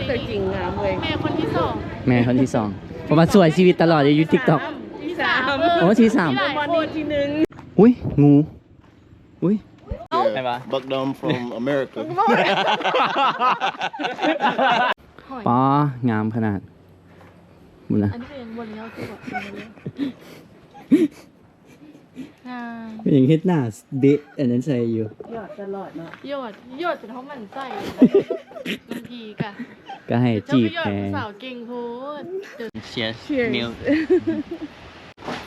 ຕົວຈິງງາມເວີຍ ແມ່ຄົນທີສອງ ແມ່ຄົນທີສອງ ເພາະວ່າຊ່ວຍຊີວິດຕະຫຼອດຢູ່ TikTok ທີສາມ ເອີ ໂອ້ ທີສາມ ມີຫຼາຍຄົນ ທີໜຶ່ງ ອຸ້ຍ ງູ ອຸ້ຍ Yeah, ໃຜວະ? Buck Dom from America. ປາ ງາມຂະໜາດ ບຸນນະ ອັນນີ້ກໍຍັງບໍ່ແລ້ວຄືວ່າ ງາມ ຍັງເຮັດໜ້າເບະອັນນັ້ນໃສ່ຢູ່ ຢອດຕະຫຼອດເນາະ ຢອດ ຢອດຈົນເຮົາໝັ້ນໃສ່ ບາງທີກະ ກະໃຫ້ຈີບແດ່ ເຈົ້າໄປຢອດຜູ້ສາວເກັ່ງໂພດ Cheers. Cheers. Milk.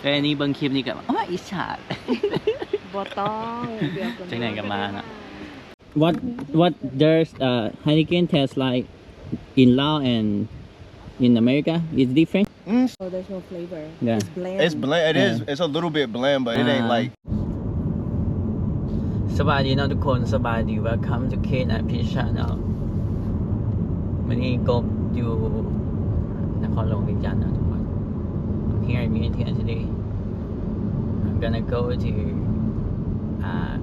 ເອີ ນີ້ເບິ່ງຄລິບນີ້ກໍ ໂອ້ຍ ອິດສາ ບໍ່ຕ້ອງ ດຽວກໍ ຈັ່ງໃດກໍມາເນາະ. What, what does, uh, Heineken taste like in Laos and in America? It's different? Mm. So there's no flavor. Yeah. It's bland. It's bland. It is. Yeah. It's a little bit bland, but it ain't, uh, like ສະບາຍດີເນາະທຸກຄົນ ສະບາຍດີ Welcome to K nine P Channel. ມື້ນີ້ກົບຢູ່ນະຄອນຫຼວງວຽງຈັນເນາະທຸກຄົນ. I'm here in Vientiane today. I'm gonna go to, uh,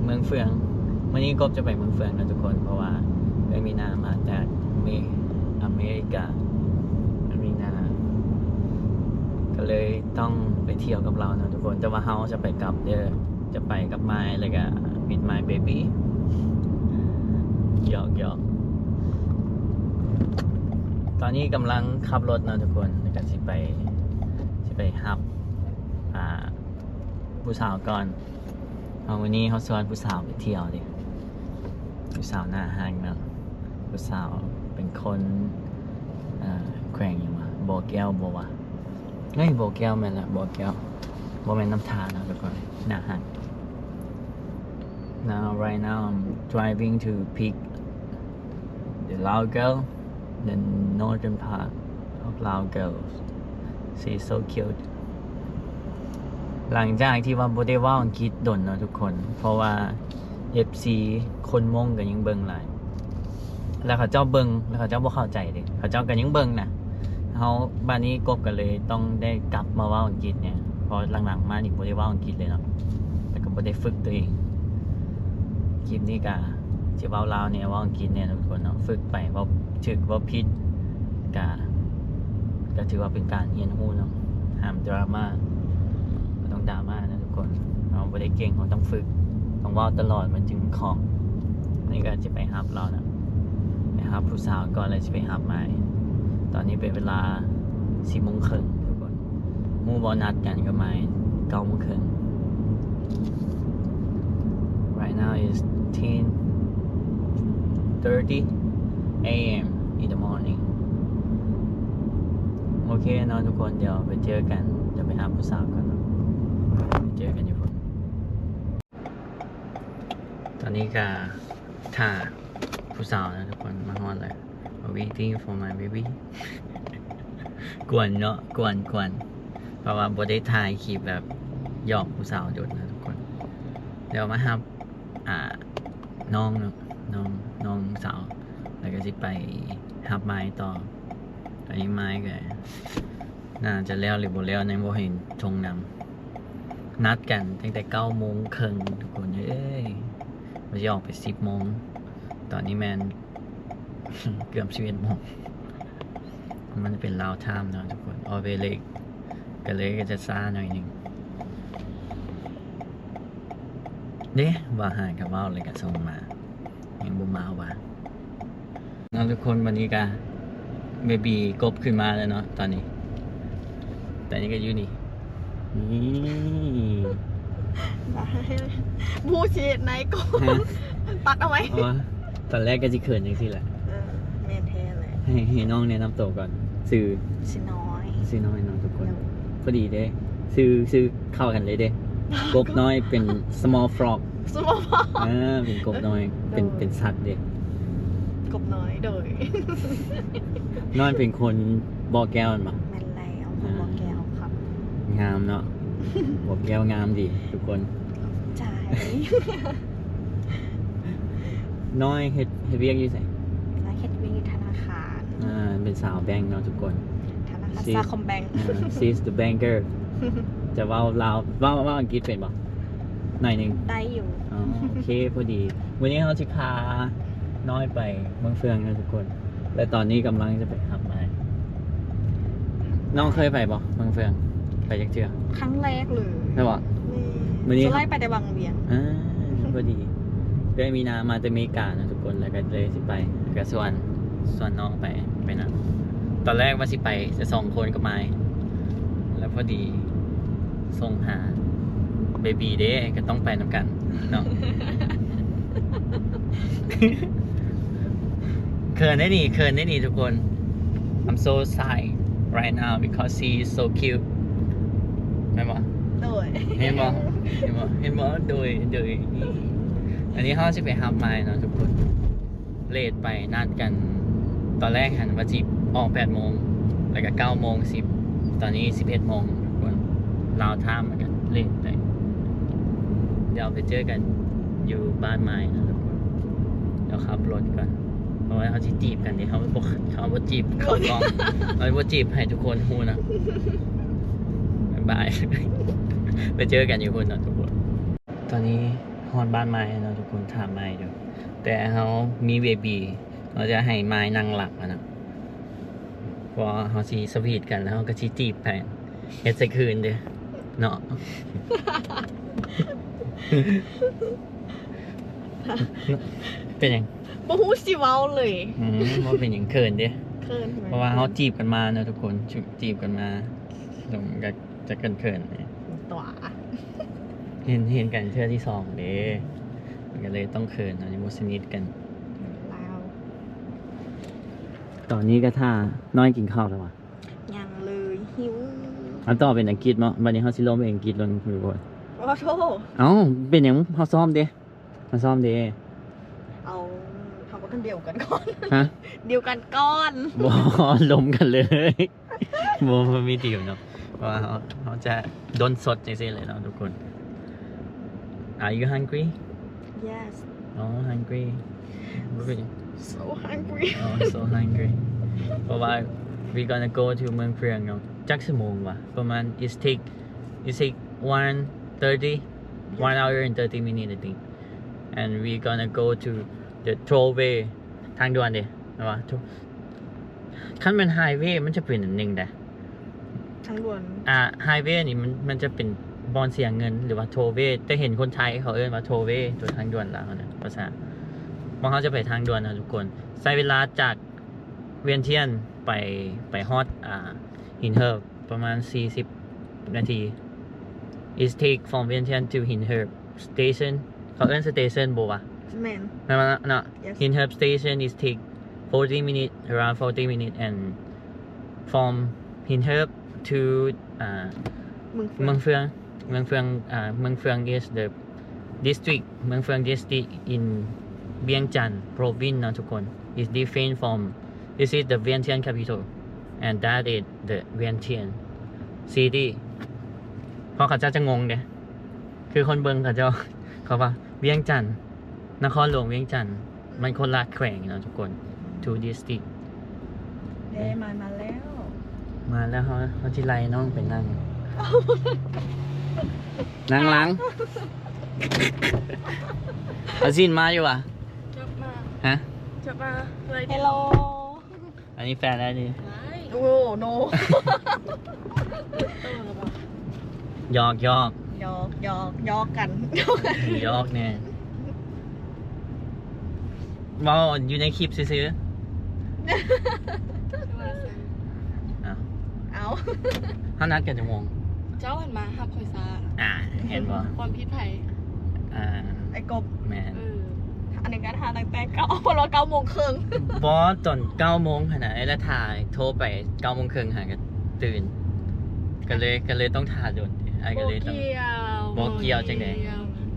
ເມືອງເຟືອງ. ມື້ນີ້ກົບຈະໄປເມືອງເຟືອງເນາະທຸກຄົນ ເພາະວ່າເອື້ອຍມີນາມາຈາກເມ ອາເມລິກາ ເອື້ອຍມີນາກໍເລີຍ ຕ້ອງໄປທ່ຽວກັບລາວເນາະທຸກຄົນ ແຕ່ວ່າເຮົາຈະໄປກັບເດີ ຈະໄປກັບມາຍ ແລ້ວກະ with my baby ຫຍອກໆ ຕອນນີ້ກຳລັງຂັບລົດເນາະທຸກຄົນ ແລ້ວກະຊິໄປ ຊິໄປຮັບ ອ່າ ຜູ້ສາວກ່ອນ. ເຮົາ ມື້ນີ້ເຮົາຊວນຜູ້ສາວໄປທ່ຽວເດ ຜູ້ສາວໜ້າຮັກເນາະ ຜູ້ສາວເປັນຄົນ ເອີ ແຂວງຫຍັງວະ ບໍ່ແກ້ວບໍ່ວະ ເອີຍ ບໍ່ແກ້ວແມ່ນລະ ບໍ່ແກ້ວ ບໍ່ແມ່ນນ້ຳທາເນາະທຸກຄົນ ໜ້າຮັກ. Now, right now, I'm driving to pick the Lao girl, the northern part of Lao girls. She's so cute. ຫຼັງຈາກທີ່ວ່າບໍ່ໄດ້ເວົ້າອັງກິດດົນເນາະທຸກຄົນ ເພາະວ່າເອັຟຊີຄົນມົ້ງກໍຍັງເບິ່ງຫຼາຍ ແລ້ວເຂົາເຈົ້າເບິ່ງ ແລ້ວເຂົາເຈົ້າບໍ່ເຂົ້າໃຈເດ້ ເຂົາເຈົ້າກໍຍັງເບິ່ງນະ ເຮົາ ບາດນີ້ກົບກໍເລີຍຕ້ອງໄດ້ກັບມາເວົ້າອັງກິດແດ່ ເພາະຫຼັງໆມານີ້ບໍ່ໄດ້ເວົ້າອັງກິດເລີຍເນາະ ແລ້ວກໍບໍ່ໄດ້ຝຶກຕົວເອງ. ຄລິບນີ້ກໍຊິເວົ້າລາວແດ່ ເວົ້າອັງກິດແດ່ທຸກຄົນເນາະ ຝຶກໄປ ເວົ້າຖືກເວົ້າຜິດ ກະ ກະຖືວ່າເປັນການຮຽນຮູ້ເນາະ ຫ້າມດຣາມາ ບໍ່ຕ້ອງດຣາມານະທຸກຄົນ ເຮົາບໍ່ໄດ້ເກັ່ງ ເຮົາຕ້ອງຝຶກ ຕ້ອງເວົ້າຕະຫຼອດ ມັນຈຶ່ງຄ່ອງ. ນີ້ກໍຈະໄປຮັບລາວນະ ໄປຮັບຜູ້ສາວກ່ອນ ແລ້ວຊິໄປຮັບມາຍ. ຕອນນີ້ເປັນເວລາສິບໂມງເຄິ່ງທຸກຄົນ ຮູ້ບໍ່ ນັດກັນກັບມາຍເກົ້າໂມງເຄິ່ງ. Right now is ten thirty a.m. in the morning. ໂອເຄເນາະທຸກຄົນ ດຽວໄປເຈີກັນ ດຽວໄປຫາຜູ້ສາວກ່ອນເນາະ ໄປເຈີກັນຢູ່ພຸ້ນ. ຕອນນີ້ກະຖ້າຜູ້ສາວນະທຸກຄົນ ມາຮອດແລ້ວ. Waiting for my baby. ກວນເນາະ ກວນ ກວນ ເພາະວ່າບໍ່ໄດ້ຖ່າຍຄລິບແບບຫຍອກຜູ້ສາວດົນນະທຸກຄົນ. ດຽວມາຮັບ ອ່າ ນ້ອງເນາະ ນ້ອງ ນ້ອງສາວ ແລ້ວກໍຊິໄປຮັບມາຍຕໍ່. ຕອນນີ້ມາຍກໍໜ້າຈະແລ້ວຫຼືບໍ່ແລ້ວ ຍັງບໍ່ເຫັນຊົງນຳ. ນັດກັນຕັ້ງແຕ່ເກົ້າໂມງເຄິ່ງທຸກຄົນເອີຍ ວ່າຊິອອກໄປສິບໂມງ ຕອນນີ້ແມ່ນ ເກືອບສິບເອັດໂມງ. ມັນເປັນລາວທາມເນາະທຸກຄົນ ອອເວເລັກ ກໍເລີຍກໍຈະຊ້າໜ້ອຍໜຶ່ງເດ້. ວ່າຫາກໍເວົ້າແລ້ວກໍສົ່ງມາ ຍັງບໍ່ມາວ່າເນາະທຸກຄົນ. ບັດນີ້ກໍເບບີກົບຂຶ້ນມາແລ້ວເນາະ ຕອນນີ້ ຕອນນີ້ກໍຢູ່ນີ້ ນີ້ ຜູ້ຊິເຮັດໃນກໍ ຮະ ຕັດເອົາໄວ້. ອໍ ຕອນແລກກໍຊິເຂີນຈັ່ງຊີ້ແຫຼະ. ເອີ ແມ່ນແທ້ແຫຼະ. ໃຫ້ ໃຫ້ນ້ອງແນະນຳໂຕກ່ອນ. ຊື່ ຊື່ນ້ອຍ ຊື່ນ້ອຍເນາະທຸກຄົນ. ພໍດີເດ້ ຊື່ ຊື່ເຂົ້າກັນເລີຍເດ້. ກົບນ້ອຍເປັນ small frog. Small frog. ເອີ ເປັນກົບນ້ອຍ ເປັນ ເປັນສັດເດ້ ກົບນ້ອຍ. ໂດຍ ນ້ອຍເປັນຄົນບໍ່ແກ້ວແມ່ນບໍ່? ແມ່ນແລ້ວ ຄົນບໍ່ແກ້ວຄັບ. ງາມເນາະ ບໍ່ແກ້ວງາມດີທຸກຄົນ. ໃຈ ນ້ອຍເຮັດ ເຮັດວຽກຢູ່ໃສ? ນ້ອຍເຮັດວຽກຢູ່ທະນາຄານ. ອ່າ ເປັນສາວແບັງເນາະທຸກຄົນ. ທະນາຄານ She's ສາຄອມແບັງ. ອ່າ She's the banker. ຈະເວົ້າລາວ ເວົ້າ ເວົ້າອັງກິດເປັນບໍ່? ໜ້ອຍໜຶ່ງ ໄດ້ຢູ່. ອໍ ໂອເຄ ພໍດີ ມື້ນີ້ເຮົາຊິພານ້ອຍໄປເມືອງເຟືອງເນາະທຸກຄົນ. ແລະຕອນນີ້ກຳລັງຈະໄປຮັບມາຍ. ນ້ອງເຄີຍໄປບໍ່ເມືອງເຟືອງ? ໄປຈັກເທື່ອ? ຄັ້ງແລກເລີຍ. ແມ່ນບໍ່? ແມ່ນ. ມື້ນີ້ ສ່ວນຫຼາຍໄປແຕ່ວັງວຽງ. ອ່າ ພໍດີເອື້ອຍມີນາມາແຕ່ເມກາເນາະທຸກຄົນ ແລ້ວກໍເລີຍຊິໄປ ແລ້ວກໍຊວນ ຊວນນ້ອງໄປ ໄປນຳ. ຕອນແລກວ່າຊິໄປແຕ່ສອງຄົນກັບມາຍ ແລ້ວພໍດີສົ່ງຫາເບບີເດ້ ກໍຕ້ອງໄປນຳກັນເນາະ. ເຂີນໄດ໋ນີ້ ເຂີນໄດ໋ນີ້ທຸກຄົນ. I'm so shy right now because she is so cute. ແມ່ນບໍ່? ໂດຍ. ເຫັນບໍ່? ເຫັນບໍ່? ເຫັນບໍ່? ໂດຍ ໂດຍ. ອັນນີ້ເຮົາຊິໄປຮັບມາຍເນາະທຸກຄົນ. ເລດໄປ ນັດກັນຕອນແລກຫັ້ນວ່າຊິອອກແປດໂມງ ແລ້ວກໍເກົ້າໂມງສິບ ຕອນນີ້ສິບເອັດໂມງທຸກຄົນ. ລາວທາມ ແລ້ວກໍເລດໄປ. ດຽວໄປເຈີກັນຢູ່ບ້ານມາຍເນາະທຸກຄົນ. ດຽວຂັບລົດກ່ອນ ເພາະວ່າເຮົາຊິຈີບກັນເດ້ ເຮົາບໍ່ ເຮົາບໍ່ຈີບເຂົ້າກ້ອງ ເຮົາບໍ່ຈີບໃຫ້ທຸກຄົນຮູ້ນະ. ບາຍບາຍ ໄປເຈີກັນຢູ່ພຸ້ນເນາະທຸກຄົນ. ຕອນນີ້ຮອດບ້ານມາຍແລ້ວເນາະທຸກຄົນ ຖາມມາຍຢູ່ ແຕ່ເຮົາມີເບບີ ເຮົາຈະໃຫ້ມາຍນັ່ງຫຼັງຫັ້ນນະ ເພາະວ່າເຮົາຊິສະຫວີດກັນ ແລ້ວເຮົາກໍຊິຈີບໃຫ້ ເຮັດໃສ່ຄືນເດ້ເນາະ. ເປັນຫຍັງ? ບໍ່ຮູ້ຊິເວົ້າເລີຍ. ອືມ ບໍ່ເປັນຫຍັງ ເຂີນເດ້ ເຂີນ ເພາະວ່າເຮົາຈີບກັນມາເນາະທຸກຄົນ ຈີບກັນມາ ກໍຈະເຂີນໆ ຕົວະ ເຫັນ ເຫັນກັນເທື່ອທີສອງເດ້ ມັນກໍເລີຍຕ້ອງເຂີນເນາະ ຍັງບໍ່ສະໜິດກັນ. ຕອນນີ້ກໍຖ້ານ້ອຍກິນເຂົ້າແລ້ວຫວາ? ຍັງເລີຍ ຫິວ. ອັນຕໍ່ເປັນອັງກິດເນາະ ບັດນີ້ເຮົາຊິລົມເປັນອັງກິດລົງທຸກຄົນ. ໂອ້ໂທ ເອົ້າ ເປັນຫຍັງ? ເຮົາຊ້ອມເດ້ ມາຊ້ອມເດ້. ເອົາ ເຮົາກໍຕ້ອງດຽວກັນກ່ອນ. ຮະ? ດຽວກັນກ່ອນ. ບໍ່ ລົມກັນເລີຍ. ບໍ່ ບໍ່ມີດຽວເນາະ ເພາະວ່າເຮົາ ເຮົາຈະດົນສົດຈັ່ງຊີ້ເລີຍເນາະທຸກຄົນ. Are you hungry? Yes. Oh, hungry. So hungry. Oh, so hungry. ເພາະວ່າ we gonna go to ເມືອງເຟືອງເນາະ. ຈັກຊົ່ວໂມງຫວາ? ປະມານ it take, it take one thirty, one hour and thirty minutes, I think. And we gonna go to the tollway ທາງດ່ວນເດ້ ແມ່ນບໍ່? ໂທ ຄັນແມ່ນ highway ມັນຈະເປັນອັນໜຶ່ງໃດ໋ ທາງດ່ວນ. ອ່າ highway ນີ້ມັນ ມັນຈະເປັນບ່ອນເສຍເງິນ ຫຼືວ່າ tollway ແຕ່ເຫັນຄົນໄທເຂົາເອີ້ນວ່າ tollway ໂຕທາງດ່ວນລາວນະ ພາສາ. ພວກເຮົາຈະໄປທາງດ່ວນນະທຸກຄົນ ໃຊ້ເວລາຈາກວຽນທຽນໄປ ໄປຮອດ ອ່າ ຫີນເຫີບ ປະມານສີ່ສິບນາທີ. It take from Vientiane to Hien Huoc Station. ເຂົາເອີ້ນ station ບໍ່ວະ? ແມ່ນ ແມ່ນບໍ່ເນາະ? Yes. Hien Huoc Station is take forty minutes, around forty minutes, and from Hien Huoc to, uh, ເມືອງເຟືອງ. ເມືອງເຟືອງ ເມືອງເຟືອງ uh, ເມືອງເຟືອງ is the district, ເມືອງເຟືອງ district in Vientiane province ເນາະທຸກຄົນ. It's different from, this is the Vientiane capital and that is the Vientiane city. ເພາະເຂົາເຈົ້າຈະງົງເດ້ ຄືຄົນເບິ່ງເຂົາເຈົ້າ ເຂົາວ່າວຽງຈັນ ນະຄອນຫຼວງວຽງຈັນ ມັນຄົນລະແຂວງເນາະທຸກຄົນ two district. ເດ້ ມາ ມາແລ້ວ ມາແລ້ວ. ເຮົາ ເຮົາຊິໄລ່ນ້ອງໄປນັ່ງ ນັ່ງຫຼັງ. ອາຊິນມາຢູ່ຫວາ? ຈັບມາ ຮະ? ຈັບມາ Hello. ອັນນີ້ແຟນແລ້ວນີ້. ໂອ້ no. ຫຍອກ ຫຍອກ ຫຍອກ ຫຍອກ ຫຍອກກັນ ຫຍອກກັນ ຫຍອກແນ່. ເວົ້າຢູ່ໃນຄລິບຊື່ໆ. ເອົ້າ ເອົ້າ ເຮົານັດກັນຈັກໂມງ? ເຈົ້າຫັ້ນມາຮັບຂ້ອຍຊ້າ. ອ່າ ເຫັນບໍ່? ຄວາມຜິດໃຜ? ອ່າ ໄອ້ກົບ. ແມ່ນ. ເອີ ອັນນີ້ກໍຖ້າຕັ້ງແຕ່ເກົ້າ ເພາະວ່າເກົ້າໂມງເຄິ່ງ. ບໍ່ ຕອນເກົ້າໂມງຫັ້ນນະ ແລ້ວຖ້າໂທໄປເກົ້າໂມງເຄິ່ງຫາກໍຕື່ນ ກໍເລີຍ ກໍເລີຍຕ້ອງຖ້າດົນ. ອ້າຍກໍເລີຍຕ້ອງ ບໍ່ກ່ຽວ ບໍ່ກ່ຽວຈັ່ງໃດ?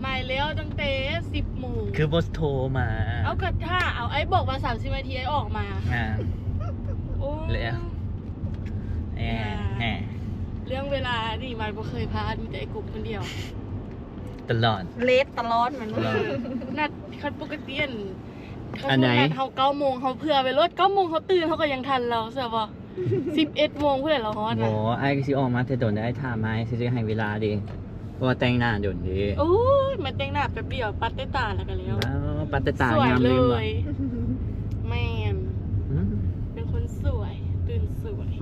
ມາແລ້ວຕັ້ງແຕ່ສິບໂມງ. ຄືບໍ່ໂທມາ? ເອົາ ກໍຖ້າ ເອົາ ອ້າຍບອກວ່າສາມສິບນາທີ ອ້າຍອອກມາ. ອ່າ ໂອ້ ແລ້ວ ແອ ແອ ເລື່ອງເວລານີ້ມັນບໍ່ເຄີຍພາດ ມີແຕ່ໄອ້ກົບຄົນດຽວ ຕະຫຼອດ ເລດຕະຫຼອດ. ແມ່ນບໍ່? ເອີ ນັດ ຄັນປົກກະຕິອັນ ອັນໃດ? ເຮົາເກົ້າໂມງ ເຮົາເຜື່ອໄປໂລດ ເກົ້າໂມງເຮົາຕື່ນ ເຮົາກໍຍັງທັນລາວ ເຊື່ອບໍ່? ສິບເອັດໂມງພຸ້ນແຫຼະລາວຮອດ. ບໍ່ ອ້າຍກໍຊິອອກມາແຕ່ດົນແລ້ວ ອ້າຍຖ້າມາຊື່ໆ ໃຫ້ເວລາເດ້ ເພາະວ່າແຕ່ງໜ້າດົນເດ້. ໂອ້ຍ ມາແຕ່ງໜ້າແປັບດຽວ ປັດແຕ່ຕາແລ້ວກໍແລ້ວ. ອ້າວ ປັດແຕ່ຕາງາມເລີຍບໍ່? ແມ່ນ. ອືມ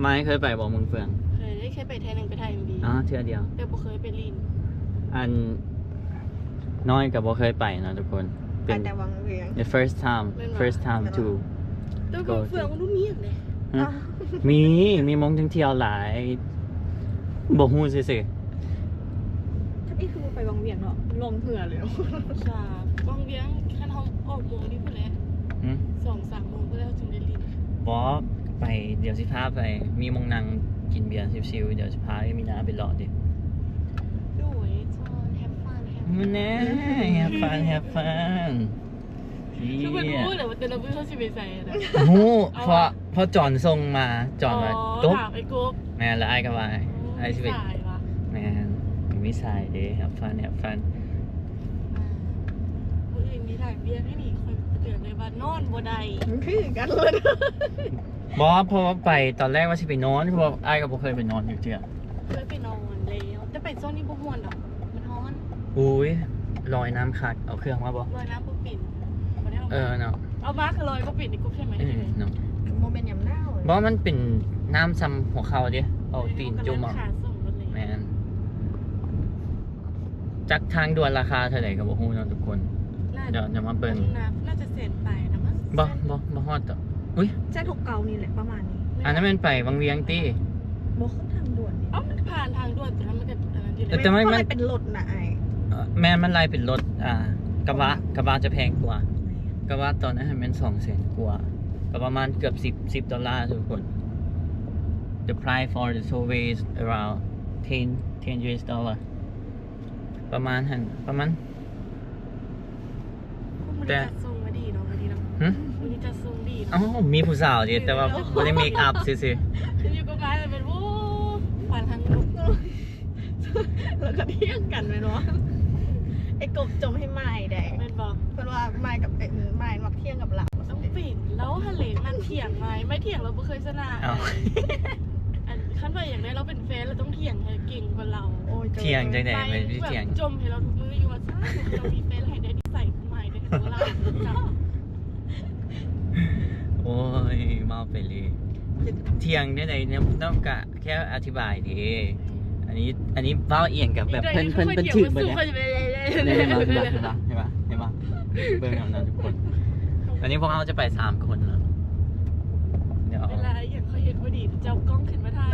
ມາຍເຄີຍໄປບໍ່ເມືອງເຟືອງ? ເຄີຍ ເຄີຍໄປເທື່ອໜຶ່ງ ໄປຖ່າຍເອັມວີ ອໍ ເທື່ອດຽວ ແຕ່ບໍ່ເຄີຍໄປຫຼິ້ນ. ອັນ ນ້ອຍກໍບໍ່ເຄີຍໄປເນາະທຸກຄົນ ເປັນ ໄປແຕ່ວັງວຽງ the first time ແມ່ນບໍ່? First time to ແຕ່ວັງເຟືອງ go to ມັນບໍ່ມີຫຍັງເດ້. ຮະ? ມີ ມີໝ່ອງທ່ອງທ່ຽວຫຼາຍ ບໍ່ຮູ້ຊື່ໆ. ຄັນນີ້ຄືບໍ່ໄປວັງວຽງເນາະ ລ່ອງເຮືອເລີຍເນາະ. ສາມ ວັງວຽງ ຄັນເຮົາອອກໂມງນີ້ພຸ້ນແຫຼະ ຫືມ ສອງສາມໂມງພຸ້ນແລ້ວຈຶ່ງໄດ້ຫຼິ້ນ. ບໍ່ ໄປ ດຽວຊິພາໄປ ມີໝ່ອງນັ່ງກິນເບຍຊິວໆ ດຽວຊິພາເອີຍມີນາໄປເລາະເດ້. ໂດຍ ຈອນ have fun have fun ແນ່ have fun have fun ຄືເພິ່ນຮູ້ແຫຼະວ່າແຕ່ລະມື້ເຮົາຊິໄປໃສນະ. ຮູ້ ເພາະ ເພາະຈອນສົ່ງມາ ຈອນວ່າ ອໍ ຕົກ ຖາມໄອ້ກົບ. ແມ່ນ ແລ້ວອ້າຍກໍວ່າ ໂອ້ ອ້າຍຊິໄປ ມີສາຍວະ. ແມ່ນ ມີສາຍເດ້ have fun have fun ມື້ອື່ນມີຖ່າຍວຽກນີ້ ຂ້ອຍເຕືອນເລີຍວ່ານອນບໍ່ໄດ້ ຄືກັນເລີຍ. ບໍ່ ເພາະວ່າໄປຕອນແລກວ່າຊິໄປນອນ ເພາະວ່າອ້າຍກໍບໍ່ເຄີຍໄປນອນຢູ່ເທື່ອ. ເຄີຍໄປນອນແລ້ວ ແຕ່ໄປຊ່ວງນີ້ບໍ່ມ່ວນດອກ ມັນຮ້ອນ. ອຸ້ຍ ລອຍນ້ຳຄັກ ເອົາເຄື່ອງມາບໍ່? ລອຍນ້ຳບໍ່ເປັນ ບໍ່ໄດ້ເອົາມາ. ເອີເນາະ ເອົາມາຄືລອຍບໍ່ເປັນ ນີ້ກົບໃສ່ໄໝ ເອີເນາະ ບໍ່ແມ່ນຍາມໜາວ. ບໍ່ ມັນເປັນນ້ຳຊ່ຳຫົວເຂົ່າເດ້ ເອົາຕີນຈຸ່ມເອົາ. ແມ່ນ ຈັກທາງດ່ວນລາຄາເທົ່າໃດກໍບໍ່ຮູ້ເນາະທຸກຄົນ. ດຽວຈະມາເບິ່ງ ໜ້າຈະແສນປາຍນະ. ບໍ່ ບໍ່ ບໍ່ຮອດດອກ. ອຸ້ຍ ແສນຫົກເກົ້ານີ້ແຫຼະ ປະມານນີ້. ອັນນັ້ນແມ່ນໄປວັງວຽງຕິ? ບໍ່ ຂຶ້ນທາງດ່ວນນີ້. ເອົ້າ ມັນຜ່ານທາງດ່ວນ ແຕ່ວ່າມັນກໍອັນນັ້ນຢູ່ແຫຼະ. ແຕ່ມັນ ມັນ ມັນໄລ່ເປັນລົດນະອ້າຍ. ເອີ ແມ່ນ ມັນໄລ່ເປັນລົດ ອ່າ ກະບະ ກະບະຈະແພງກວ່າ. ກະບະຕອນນັ້ນແມ່ນສອງແສນກວ່າ ກໍປະມານເກືອບສິບ ສິບດອນລາທຸກຄົນ. The price for the tow is around ten, ten US dollar ປະມານຫັ້ນ ປະມານ ແຕ່ ຈັດຊົງມາດີເນາະ ມື້ນີ້ເນາະ. ຫຶ? ມື້ນີ້ຈັດຊົງດີເນາະ. ເອົ້າ ມີຜູ້ສາວເດ້ ແຕ່ວ່າບໍ່ໄດ້ເມກອັບຊື່ໆ. ຄືຢູ່ກັບອ້າຍແລ້ວແມ່ນ ໂອ້ ປານຫາງນົກ ແລ້ວກໍຖຽງກັນແມ່ນບໍ່? ໄອ້ກົບຈົ່ມໃຫ້ໝາຍໄດ໋ ແມ່ນບໍ່? ເພິ່ນວ່າໝາຍກັບ ເອີ ໝາຍມັກຖຽງກັບລາວ. ຕ້ອງເປັນລາວຫັ້ນແຫຼະ ນັກຖຽງໝາຍ ໝາຍຖຽງລາວບໍ່ເຄີຍຊະນະ. ເອົ້າ ອັນ ຄັນວ່າຢາກໄດ້ລາວເປັນແຟນ ລາວຕ້ອງຖຽງໃຫ້ເກັ່ງກວ່າລາວ. ໂອ້ຍ ຖຽງຈັ່ງໃດ ໝາຍ ແບບ ຖຽງ ຈົ່ມໃຫ້ລາວທຸກມື້ຢູ່ວ່າ ສາທຸ ເຈົ້າມີແຟນໃຫ້ໄດ້ນິໄສໝາຍໄດ້ຄືລາວ. ໂອ້ຍ ເວົ້າໄປເລີຍ ຖຽງແນວໃດເນາະ ຕ້ອງກະ ແຄ່ອະທິບາຍເດ້. ອັນນີ້ ອັນນີ້ເວົ້າອີ່ຫຍັງກັບແບບເພິ່ນ ເພິ່ນ ເພິ່ນຖືກເບິດເດ້. ເຫັນບໍ່? ເຫັນບໍ່? ເຫັນບໍ່? ເບິ່ງເອົານະທຸກຄົນ. ອັນນີ້ພວກເຮົາຈະໄປສາມຄົນເນາະ. ດຽວ ເວລາອີ່ຫຍັງຂ້ອຍເຮັດບໍ່ດີ ເຈົ້າກ້ອງຂຶ້ນມາຖ່າຍ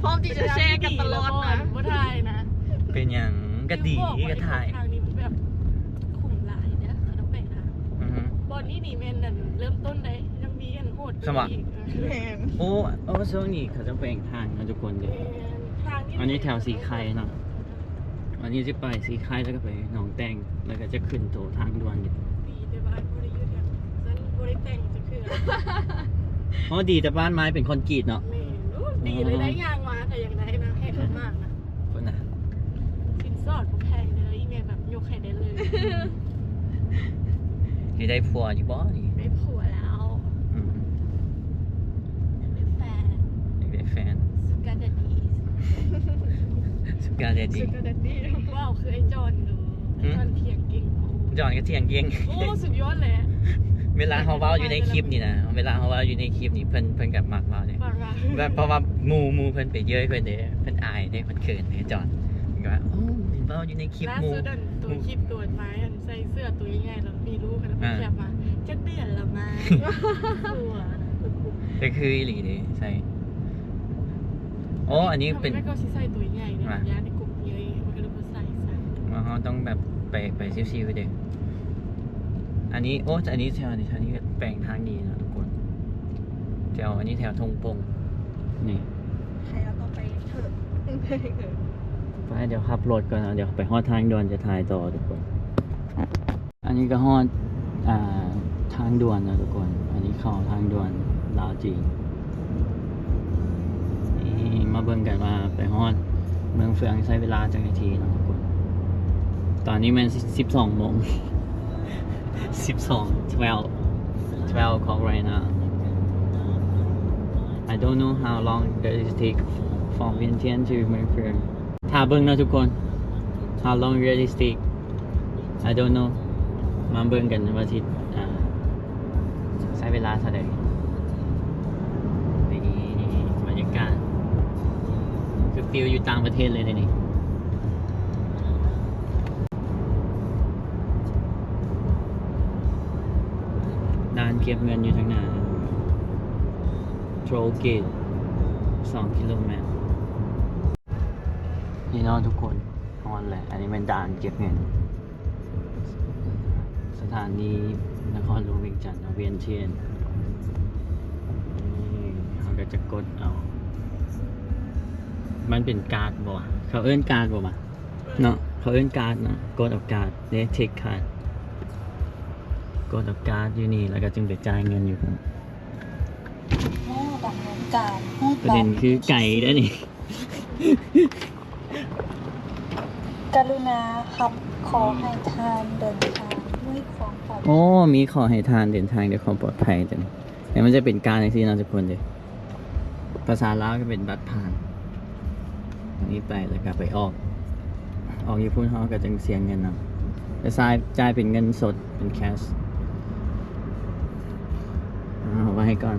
ພ້ອມທີ່ຈະແຊກັນຕະຫຼອດນະ. ບໍ່ຖ່າຍນະ. ເປັນຫຍັງ? ກໍດີ ກໍຖ່າຍ. ທາງນີ້ມັນແບບຂຸມຫຼາຍເດ້ ເຂົາຕ້ອງແປງທາງ. ອືຮຶ. ບ່ອນນີ້ນີ້ແມ່ນອັນເລີ່ມຕົ້ນໄດ໋ ຍັງມີອັນໂຫດກວ່ານີ້ອີກ. ແມ່ນ. ໂອ້ ໂອ້ ຊ່ວງນີ້ເຂົາຈະແປງທາງເນາະທຸກຄົນເດ້. ແມ່ນ ທາງນີ້ ອັນນີ້ແຖວສີໄຄເນາະ. ອັນນີ້ຊິໄປສີໄຄ ແລ້ວກໍໄປໜອງແຕ່ງ ແລ້ວກໍຈະຂຶ້ນໂຕທາງດ່ວນ. ດີແຕ່ວ່າບໍ່ໄດ້ຢູ່ແຖວ ຊັ້ນບໍ່ໄດ້ແຕ່ງຈັກເທື່ອ. ອໍ ດີແຕ່ບ້ານໄມ້ເປັນຄອນກຣີດເນາະ. ແມ່ນ. ໂອ້ ດີເລີຍ ໄດ້ຍ່າງມາກໍຍັງໄດ້ນະ ແຮງມາກນະ. ພຸ້ນນະ ສິນສອດບໍ່ແພງເດີ ອີແມ່ແບບຍົກໃຫ້ໄດ້ເລີຍ. ຊິໄດ້ຜົວຢູ່ບໍ່ນີ້? ໄດ້ຜົວແລ້ວ. ອືມ. ຢາກໄດ້ແຟນ ຢາກໄດ້ແຟນ. Sugar daddy. Sugar daddy. Sugar daddy. ວ້າວຄືໄອ້ຈອນເດີ. ຫືມ? ຈອນຖຽງເກັ່ງ. ໂອ້ ຈອນກໍຖຽງເກັ່ງ. ໂອ້ ສຸດຍອດແຫຼະ. ເວລາເຮົາເວົ້າຢູ່ໃນຄລິບນີ້ນະ ເວລາເຮົາເວົ້າຢູ່ໃນຄລິບນີ້ ເພິ່ນ ເພິ່ນກໍມັກເວົ້າເດ້. ແບບ ເພາະວ່າໝູ່ ໝູ່ເພິ່ນໄປເຍີ້ຍເພິ່ນເດ້ ເພິ່ນອາຍເດ້ ເພິ່ນເຂີນເດ້ ຈອນ. ກໍວ່າ ໂອ້ ເຫັນເວົ້າຢູ່ໃນຄລິບໝູ່. ລ່າສຸດອັນໂຕຄລິບໂຕມາຍ ອັນໃສ່ເສື້ອໂຕໃຫຍ່ໆ ແລ້ວມີລູກ ແລ້ວເພິ່ນແຄບມາ ຈັກເດືອນລະມາຍ. ຕົວະ ກໍຄືອີ່ຫຼີເດ້ ໃສ່. ໂອ້ ອັນນີ້ເປັນ ແມ່ນກໍຊິໃສ່ໂຕໃຫຍ່ນີ້ ຢ້ານໄອ້ກົບເຍີ້ຍ ມັນກໍເລີຍ ໃສ່ ໃສ່ ວ່າເຮົາຕ້ອງແບບໄປ ໄປຊິວໆເດ້. ອັນນີ້ ໂອ້ ອັນນີ້ແຖວນີ້ ແຖວນີ້ແປງທາງດີເນາະທຸກຄົນ. ແຖວ ອັນນີ້ແຖວທົ່ງປົງນີ້. ໃຜເຮົາຕ້ອງໄປເຖິງ ໄປ ດຽວຂັບລົດກ່ອນເນາະ ດຽວໄປຮອດທາງດ່ວນຈະຖ່າຍຕໍ່ທຸກຄົນ. ອັນນີ້ກໍຮອດ ອ່າ ທາງດ່ວນແລ້ວທຸກຄົນ. ອັນນີ້ເຂົ້າທາງດ່ວນລາວຈີນ. ນີ້ ມາເບິ່ງກັນວ່າໄປຮອດເມືອງເຟືອງໃຊ້ເວລາຈັກນາທີເນາະທຸກຄົນ. ຕອນນີ້ແມ່ນສິບສອງໂມງ ສິບສອງ twelve, twelve o'clock right now. I don't know how long does it take from Vientiane to Mường Phường. ຖ້າເບິ່ງເນາະທຸກຄົນ How long realistic? I don't know. ມາເບິ່ງກັນວ່າຊິ ອ່າ ໃຊ້ເວລາເທົ່າໃດ. ນີ້ ຟີວຢູ່ຕ່າງປະເທດເລີຍເດນີ້. ດ່ານເກັບເງິນຢູ່ທາງໜ້າ ໂທລເກດ ສອງກິໂລແມັດ. ນີ້ເນາະທຸກຄົນ ຮອດແລ້ວ. ອັນນີ້ແມ່ນດ່ານເກັບເງິນ ສະຖານີນະຄອນຫຼວງວຽງຈັນເນາະ ວຽນທຽນ. ນີ້ເຮົາກໍຈະກົດເອົາ ມັນເປັນກາດບໍ່ວະ ເຂົາເອີ້ນກາດບໍ່ວະເນາະ ເຂົາເອີ້ນກາດເນາະ. ກົດເອົາກາດເດ້ ເທກກາດ ກົດເອົາກາດຢູ່ນີ້ ແລ້ວກໍຈຶ່ງໄປຈ່າຍເງິນຢູ່ພຸ້ນ. ໂອ້ ດຳເນີນການ ປະເດັນຄືໄກເດ້ນີ້. ກະລຸນາຮັບ ຂໍໃຫ້ທ່ານເດີນທາງດ້ວຍຄວາມປອດໄພ. ໂອ້ ມີຂໍໃຫ້ທ່ານເດີນທາງດ້ວຍຄວາມປອດໄພຕົວນີ້. ແລ້ວມັນຈະເປັນການຈັ່ງຊີ້ເນາະທຸກຄົນເດີ. ພາສາລາວກໍເປັນບັດຜ່ານ. ອັນນີ້ໄປ ແລ້ວກໍໄປອອກ ອອກຢູ່ພຸ້ນເຮົາກໍຈຶ່ງເສຍເງິນເນາະ. ແຕ່ຈ່າຍ ຈ່າຍເປັນເງິນສົດ ເປັນແຄຊ. ເອົາໄວ້ໃຫ້ກ່ອນ.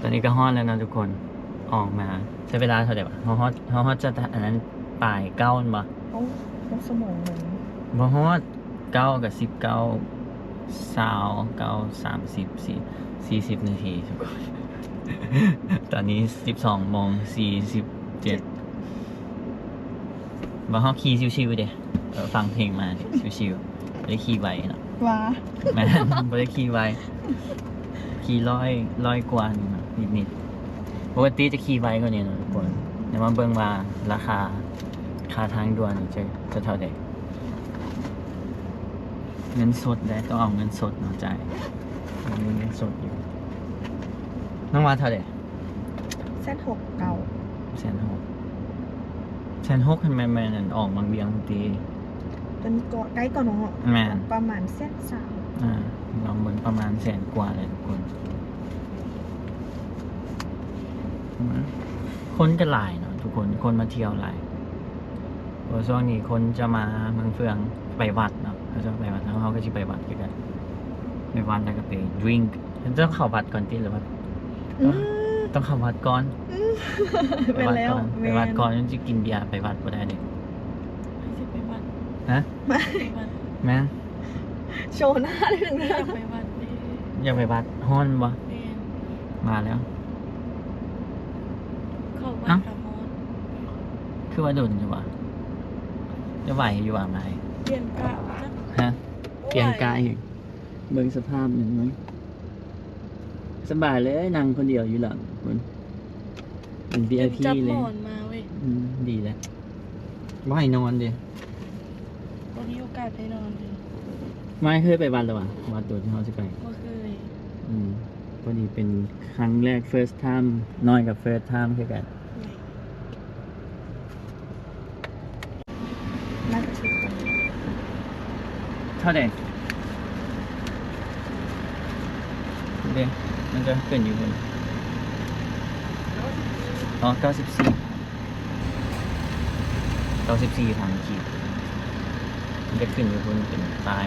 ຕອນນີ້ກໍຮອດແລ້ວເນາະທຸກຄົນ ອອກມາ ໃຊ້ເວລາເທົ່າໃດວະ? ເຮົາຮອດ ເຮົາຮອດຈະ ອັນນັ້ນ ປາຍເກົ້າແມ່ນບໍ່? ໂອ້ ຫົກຊົ່ວໂມງເລີຍ. ບໍ່ຮອດ ເກົ້າກັບສິບເກົ້າ ຊາວເກົ້າ ສາມສິບ ສີ່ ສີ່ສິບນາທີທຸກຄົນ. ຕອນນີ້ສິບສອງໂມງສີ່ສິບເຈັດ. ວ່າເຮົາຂີ່ຊິວໆເດ້ ເອີ ຟັງເພງມາຊິວໆ ບໍ່ໄດ້ຂີ່ໄວເນາະ. ວ່າ ແມ່ນ ບໍ່ໄດ້ຂີ່ໄວ ຂີ່ຮ້ອຍ ຮ້ອຍກວ່ານີ້ເນາະ ນິດໆ. ປົກກະຕິຈະຂີ່ໄວກວ່ານີ້ເນາະທຸກຄົນ ແຕ່ມາເບິ່ງວ່າລາຄາ ຄ່າທາງດ່ວນນີ້ຈະ ຈະເທົ່າໃດ. ເງິນສົດເດ້ ຕ້ອງເອົາເງິນສົດເນາະ ຈ່າຍ ມີເງິນສົດຢູ່. ນ້ອງວ່າເທົ່າໃດ? ແສນຫົກເກົ້າ. ແສນຫົກ ແສນຫົກຫັ້ນແມ່ນ ແມ່ນອັນອອກວັງວຽງພຸ້ນຕິ? ຕົວນີ້ກໍໃກ້ກວ່າເນາະ. ແມ່ນ ປະມານແສນສາມ. ອ່າ ລອງເບິ່ງ ປະມານແສນກວ່າແຫຼະທຸກຄົນ. ຄົນກໍຫຼາຍເນາະທຸກຄົນ ຄົນມາທ່ຽວຫຼາຍ. ເພາະຊ່ວງນີ້ຄົນຈະມາເມືອງເຟືອງ ໄປວັດເນາະ ເຂົາເຈົ້າໄປວັດ ເຮົາ ເຮົາກໍຊິໄປວັດຄືກັນ. ໄປວັດແລ້ວກໍໄປດຣິງ ເຈົ້າເຂົ້າວັດກ່ອນຕິ ຫຼືວ່າ ອືມ ຕ້ອງເຂົ້າວັດກ່ອນ? ອືມ ໄປວັດກ່ອນ ແມ່ນແລ້ວ ໄປວັດກ່ອນ ແມ່ນ ມັນຊິກິນເບຍໄປວັດບໍ່ໄດ້ເດ້. ໃຜຊິໄປວັດ? ຮະ? ໄປວັດ ແມ່ນ ໂຊໜ້າໜຶ່ງ ຢາກໄປວັດເດ້ ຢາກໄປວັດ. ຮ້ອນບໍ່? ແມ່ນ ມາແລ້ວ ເຂົ້າວັດ ເອົ້າ ກໍຮ້ອນ. ຄືວ່າດົນຢູ່ຫວາ? ຈະໄຫວຢູ່ຫວາ? ມາ ປ່ຽນກະ ຮະ? ປ່ຽນກະອີກ. ເບິ່ງສະພາບໜຶ່ງມັນສະບາຍເລີຍ ນັ່ງຄົນດຽວຢູ່ຫຼັງພຸ້ນ ເປັນ ວີໄອພີ ເລີຍ. ຈັບໝອນມາເວີຍ. ອືມ ດີແລ້ວ ບໍ່ໃຫ້ນອນເດ້. ບໍ່ມີໂອກາດໄດ້ນອນເລີຍ. ມາຍເຄີຍໄປວັດແລ້ວຫວາ? ວັດໂຕທີ່ເຮົາຊິໄປ? ບໍ່ເຄີຍ. ອືມ ພໍດີເປັນຄັ້ງແລກ ເຟີສທາມ ນ້ອຍກໍເຟີສທາມຄືກັນ. ໜ້າຈະຖືກກວ່ານີ້. ເທົ່າໃດ? ເດ້ ມັນຈະຂຶ້ນຢູ່ພຸ້ນ. ອໍ ເກົ້າສິບສີ່ ເກົ້າສິບສີ່ພັນກີບ. ມັນຈະຂຶ້ນຢູ່ພຸ້ນເປັນປ້າຍ.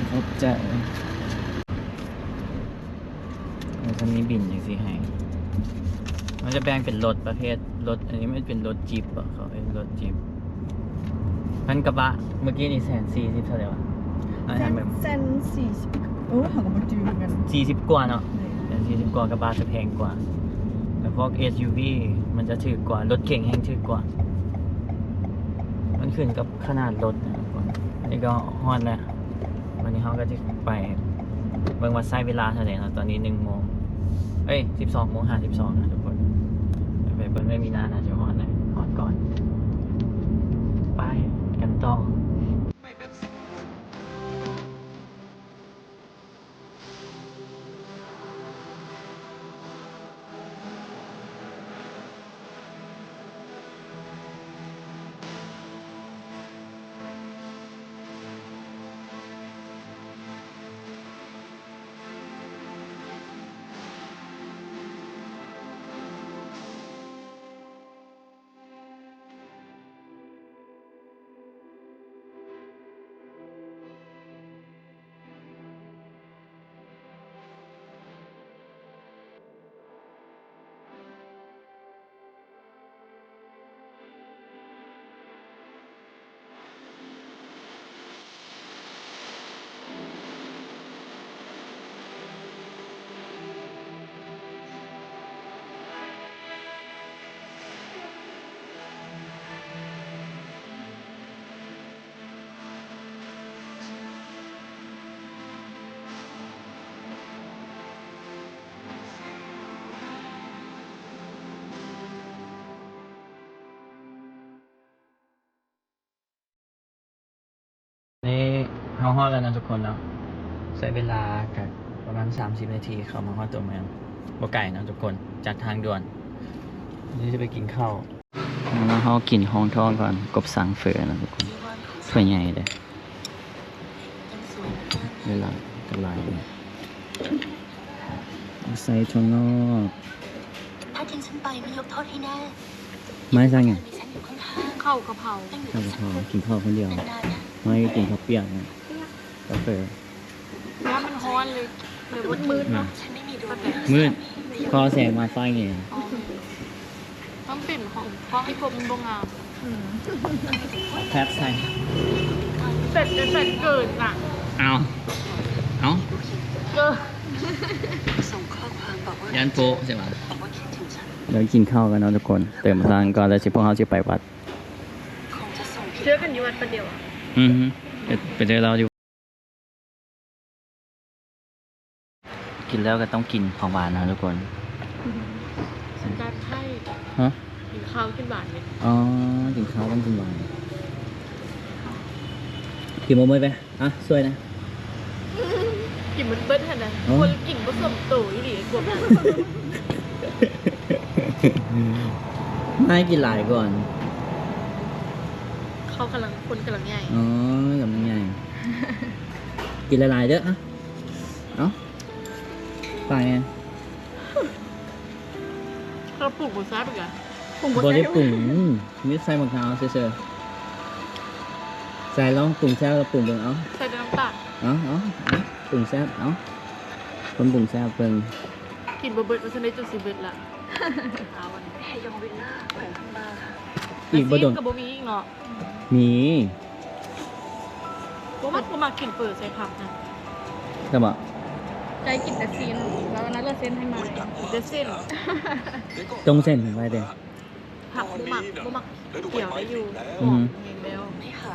ຂອບໃຈ. ມັນຈະມີບິນຈັ່ງຊີ້ໃຫ້ ມັນຈະແບ່ງເປັນລົດປະເພດ ລົດ ອັນນີ້ມັນເປັນລົດຈິບບໍ ເຂົາເອີ້ນລົດຈິບ. ຄັນກະບະເມື່ອກີ້ນີ້ແສນສີ່ສິບເທົ່າໃດຫວາ? ແສນ ແສນສີ່ສິບ ໂອ້ ເຮົາກໍບໍ່ຈື່ຄືກັນ. ສີ່ສິບກວ່າເນາະ. ແມ່ນ ແສນສີ່ສິບກວ່າ ກະບະຈະແພງກວ່າ ແລ້ວພວກເອັສຢູວີມັນຈະຖືກກວ່າ ລົດເກັງແຮ່ງຖືກກວ່າ. ມັນຂຶ້ນກັບຂະໜາດລົດນະທຸກຄົນ. ອັນນີ້ກໍຮອດແລ້ວ. ວັນນີ້ເຮົາກໍຈະໄປເບິ່ງວ່າໃຊ້ເວລາເທົ່າໃດເນາະ. ຕອນນີ້ໜຶ່ງໂມງ ເອີຍ ສິບສອງໂມງຫ້າສິບສອງນະທຸກຄົນ. ໄປເບິ່ງເອີຍ ມີນານາຈະຮອດແລ້ວ ຮອດກ່ອນ. ໄປກັນຕໍ່. ເຮົາຮອດແລ້ວເນາະທຸກຄົນເນາະ ໃຊ້ເວລາກະປະມານສາມສິບນາທີ ເຂົ້າມາຮອດຕົວເມືອງ ບໍ່ໄກເນາະທຸກຄົນ ຈາກທາງດ່ວນ. ນີ້ຈະໄປກິນເຂົ້າ ມາເຮົາກິນຮອງທ້ອງກ່ອນ. ກົບສັງເຝີເນາະທຸກຄົນ ຖ້ວຍໃຫຍ່ເດ້. ເວລາກໍຫຼາຍຢູ່ ໃສ່ຖົ່ວງອກ. ຖ້າทิ้งฉันไปไม่ยกโทษให้แน่ ໄມ້ສັ່ງຫຍັງ? ข้าวกะเพรา ข้าวกะเพรา กินข้าวคนเดียว นานๆนะ ไม้กินข้าวเปียกนะ กาแฟ น้ำมันร้อนเลย เลยมืดๆเนาะ มืด ขอแสงมาไฟไง อ๋อ มันเป็นของ ของที่พวกมันบ่งาม แฟบใส่ แฟบ แฟบเกินน่ะ เอา เอา เกิน ย่านโป๊ะใช่ปะ เดี๋ยวกินข้าวกันเนาะทุกคน เติมพลังก่อน แล้วสิพวกเราสิไปวัด เจอกันอยู่วัดประเดี๋ยว อือฮึ ไป ไปเจอเราอยู่ กินแล้วก็ต้องกินของหวานนะทุกคน สันดานไพร่ ฮะ กินข้าวกินหวานเลย อ๋อ กินข้าวต้องกินหวาน กินบ่หมดไป อ่ะ ช่วยนะ กินมันเบิดหั่นนะ อ๋อ คนกินบ่สมโตอีหลีพวกนั้น ไม่กินหลายก่อน เขากำลัง คนกำลังใหญ่ อ๋อ กำลังใหญ่ กินหลายๆเด้อ อ่ะ เอ้า ไปไง เราปรุงบ่แซ่บอีกอะ ปรุงบ่ บ่ได้ปรุง มีใส่มะนาวซื่อๆ ใส่ลองปรุงแซ่บแล้วปรุงเบิ่ง เอา ใส่แต่น้ำตาล เอา เอา เอา ปรุงแซ่บ เอา คนปรุงแซ่บเบิ่ง กินบ่เบิด ว่าซั่นได้จุดสิบเอ็ดละ เอาอันนี้ อีกบ่โดน ก็บ่มีอีกเนาะ มี บ่มัก บ่มักกินเฝอใส่ผักนะ ก็บ่ ใจกินแต่ซีน แล้วอันนั้นเลือกเส้นให้มา เลือกเส้น ตรงเส้นไว้เด้ ผักบ่มัก บ่มักเกี่ยวได้อยู่ อือฮึ หอมแฮงแล้ว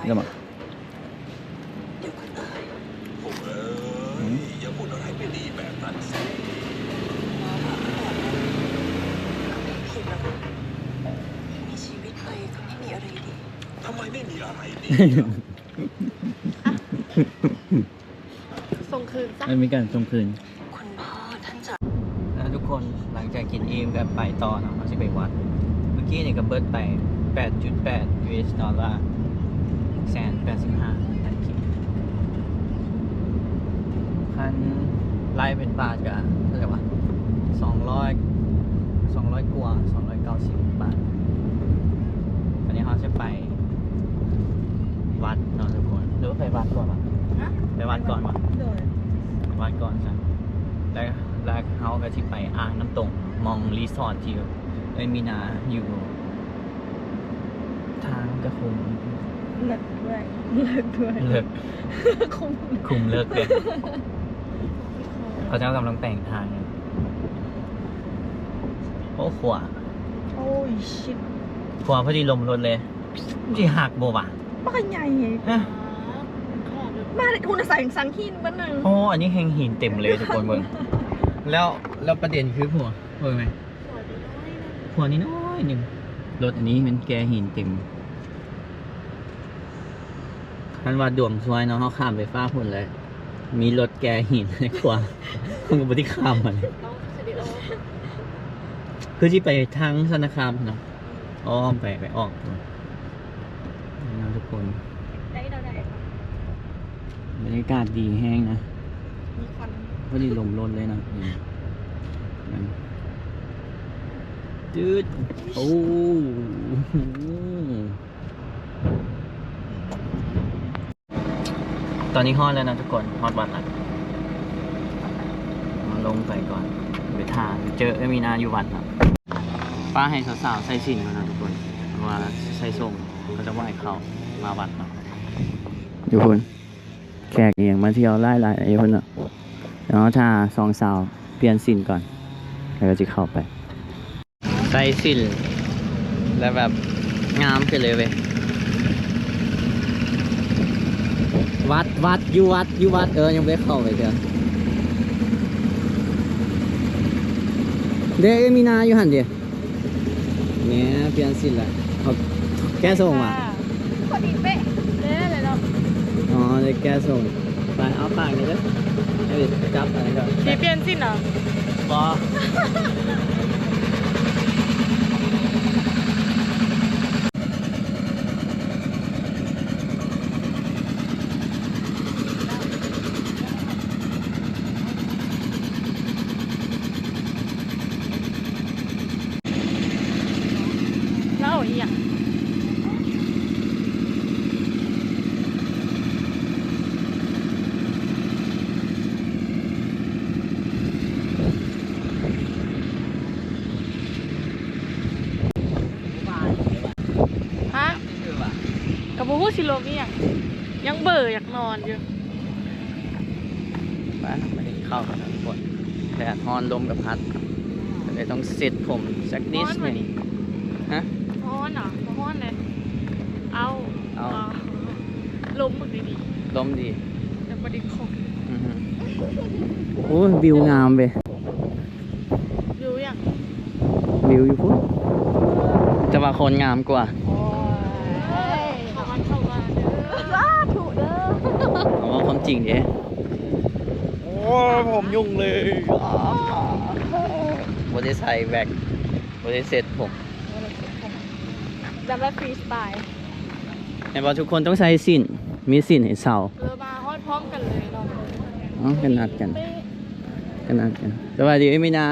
ก็บ่ อืม มีชีวิตไปก็ไม่มีอะไรดี ทำไมไม่มีอะไรดี ส่งคืนซะ มันมีการส่งคืน คุณพ่อท่านจะ แล้วทุกคน หลังจากกินอิ่มก็ไปต่อเนาะ เราจะไปวัด เมื่อกี้นี่ก็เบิดไป แปดจุดแปด ยู เอส ดอลลาร์ แสนแปดสิบห้า คันไล่เป็นบาทก็เท่าไหร่วะ สองร้อย สองร้อยกว่า สองร้อยเก้าสิบบาท อันนี้เราจะไป วัดเนาะทุกคน หรือว่าไปวัดก่อนวะ ฮะ ไปวัดก่อนวะ โดย วัดก่อนซะ แล้ว แล้วเฮาก็สิไปอ่างน้ำตก หม่องรีสอร์ทที่เอ้ยมีนาอยู่ ทางก็คง เลิกด้วย เลิกด้วย เลิก คง คุมเลิกเลย เขาเจ้ากำลังแต่งทางอยู่ โอ้ ขวา โอ้ย ชิต ขวาพอดีลมรถเลย มันสิหักบ่วะ บักใหญ่ ฮะ มาเลย คุณใส่สังหินเบิดหนึ่ง โอ้ อันนี้แฮงหินเต็มเลยทุกคนเบิ่ง แล้ว แล้วประเด็นคือผัว เบิ่งไหม ผัวน้อยๆหนึ่ง รถอันนี้มันแกหินเต็ม คันว่าดวงซวยเนาะ เฮาข้ามไปฟ้าพุ่นเลย มีรถแกหินในขวา มันก็บ่ได้ข้ามมัน คือสิไปทางสารคามเนาะ อ้อมไป ไปออก นี่เนาะทุกคน ได้ ได้ ได้ บรรยากาศดีแฮงนะ มีควัน พอดีลมรถเลยนะ นี่ นั่น จืด โอ้ ตอนนี้ฮอดแล้วนะทุกคน ฮอดวัดละ ลงไปก่อน ไปถ่าเจอเอ้ยมีนาอยู่วัดเนาะ ป้าให้สาวๆใส่ศีลก่อนนะทุกคน เพราะว่าใส่ส่งก็จะไหว้เข้ามาวัดเนาะ อยู่พุ้น แขกอิหยังมาเที่ยวหลายๆอยู่พุ้นเนาะ แล้วถ้าสองสาวเปลี่ยนศีลก่อน แล้วก็สิเข้าไป ใส่ศีลแล้วแบบงามไปเลยเว้ย วัด วัด อยู่วัด อยู่วัด เออ ยังบ่ได้เข้าไปเทื่อ เด้ มีนาอยู่หั่นเด้ เนี่ย เปลี่ยนศีลละ เขาแก้ส่งว่ะ พอดีเป๊ะ เด้เลยเนาะ ອໍ ໄດ້ແກ້ສົ່ງ. ໄປ ເອົາຝາກນີ້ເດີ ໃຫ້ໄປຈັບອັນນັ້ນກ່ອນ. ຊິປ່ຽນຊິນເນາະ? ບໍ່. ລາວອີ່ຫຍັງ? ຮະ? ກໍບໍ່ຮູ້ຊິລົມອີ່ຫຍັງ ຍັງເບີຢາກນອນຢູ່. ໄປ ໄປກິນເຂົ້າກັນທຸກຄົນ. ແດດຮ້ອນ ລົມກໍພັດ ກໍເລີຍຕ້ອງເຊັດຜົມສັກນິດໜຶ່ງ. ຮ້ອນຫວານີ້? ຮະ? ຮ້ອນຫວາ? ບໍ່ຮ້ອນເລີຍ. ເອົາ ເອົາ ເອົາ ລົມບັກດີໆ. ລົມດີ ແຕ່ບໍ່ໄດ້ຄົບ. ອືຮຶ. ໂອ້ຍ ວິວງາມເວີຍ. ວິວຫຍັງ? ວິວຢູ່ພຸ້ນ ແຕ່ວ່າຄົນງາມກວ່າ. ໂອ້ຍ ເຂົ້າວັດເຂົ້າວາເດີ ສາທຸເດີ. ເອົາເວົ້າຄວາມຈິງເດ້. ໂອ້ຍ ຜົມຫຍຸ້ງເລີຍ ບໍ່ໄດ້ໃສ່ແວັກ ບໍ່ໄດ້ເຊັດຜົມ ແບບວ່າຟຣີສະຕາຍ. ເຫັນບໍ່ ທຸກຄົນຕ້ອງໃສ່ສິ້ນ ມີສິ້ນໃຫ້ເຊົ່າ. ເອີ ມາຮອດພ້ອມກັນເລີຍເນາະ. ອໍ ກໍນັດກັນ ກໍນັດກັນ. ສະບາຍດີ ເອີຍ ມີນາ.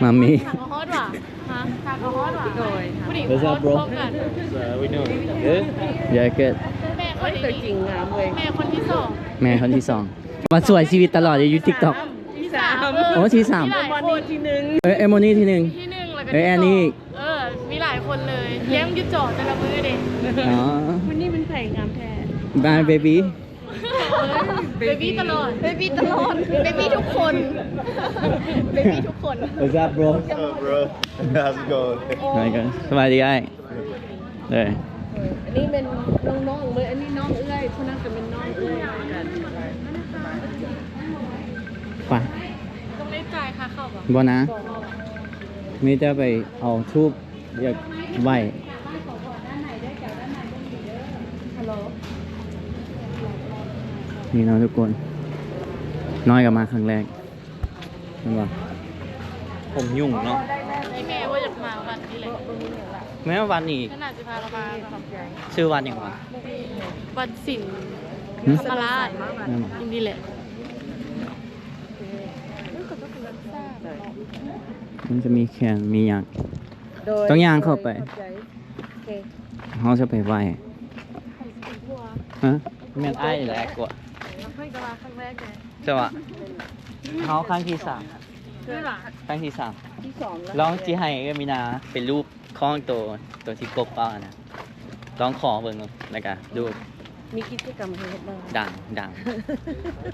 ມາມີ ຫາກໍຮອດຫວາ? ຮະ ຫາກໍຮອດຫວາ? ໂດຍ What's up, bro? ເອີ Yeah, good. ແມ່ຄົນນີ້ ຕົວຈິງງາມເວີຍ. ແມ່ຄົນທີສອງ ແມ່ຄົນທີສອງ ມາຊ່ວຍຊີວິດຕະຫຼອດຢູ່ TikTok. ທີສາມ ເອີ ໂອ້ ທີສາມ ມີຫຼາຍຄົນ ທີໜຶ່ງ ເອີ ເອໂມນີທີໜຶ່ງ ທີໜຶ່ງ ແລ້ວກໍ ເອີ ທີສອງ ແອນນີ້ອີກ. ເອີ ມີຫຼາຍຄົນເລີຍ ແລ້ງຢູ່ຈໍແຕ່ລະມື້ເດ້. ອໍ ມື້ນີ້ມັນໃຜງາມແທ້? My baby. ເບບີ້ ຕະຫຼອດ ເບບີ້ຕະຫຼອດ ເບບີ້ທຸກຄົນ ເບບີ້ທຸກຄົນ. What's up, bro? What's up, bro? How's it going? ສະບາຍດີອ້າຍ. ເອີ ອັນນີ້ແມ່ນນ້ອງໆເລີຍ ອັນນີ້ນ້ອງເອື້ອຍ ຜູ້ນັ້ນກໍແມ່ນນ້ອງເອື້ອຍຄືກັນ. ໄປ ຕ້ອງໄດ້ຈ່າຍຄ່າເຂົ້າບໍ່? ບໍ່ນະ ມີແຕ່ໄປເອົາທູບ ຢາກໄຫວ້. ນີ້ເນາະທຸກຄົນ ນ້ອຍກໍມາຄັ້ງແລກ ແມ່ນບໍ່? ຜົມຫຍຸ້ງເນາະ. ອີ່ແມ່ວ່າຢາກມາວັດນີ້ແຫຼະ. ແມ່ວັດນີ້ ຂະໜາດຊິພາລາວມາ ຊື່ວັດຫຍັງວະ? ວັດສິນ ຫື? ທຳມະລາດ ແມ່ນບໍ່? ຢູ່ນີ້ແຫຼະ. ມັນຈະມີແຄນ ມີຫຍັງ ໂດຍ ຕ້ອງຍ່າງເຂົ້າໄປ. ໂດຍ ຂອບໃຈ. ໂອເຄ ເຮົາຈະໄປໄຫວ້ ຮະ? ແມ່ນອ້າຍແຫຼະກວ່າ ເພິ່ນກໍມາຄັ້ງແລກເດ້ ແຕ່ວ່າເຮົາຄັ້ງທີສາມ ເອີ ຄັ້ງທີສາມ ທີສອງແລ້ວ. ລອງຊິໃຫ້ເອື້ອຍມີນາໄປລູບຄ້ອງໂຕ ໂຕທີ່ກົບເອົາຫັ້ນນະ ລອງຂໍເບິ່ງ ແລ້ວກະດູ ມີກິດຈະກຳໃຫ້ເຮັດບໍ່? ດັງ ດັງ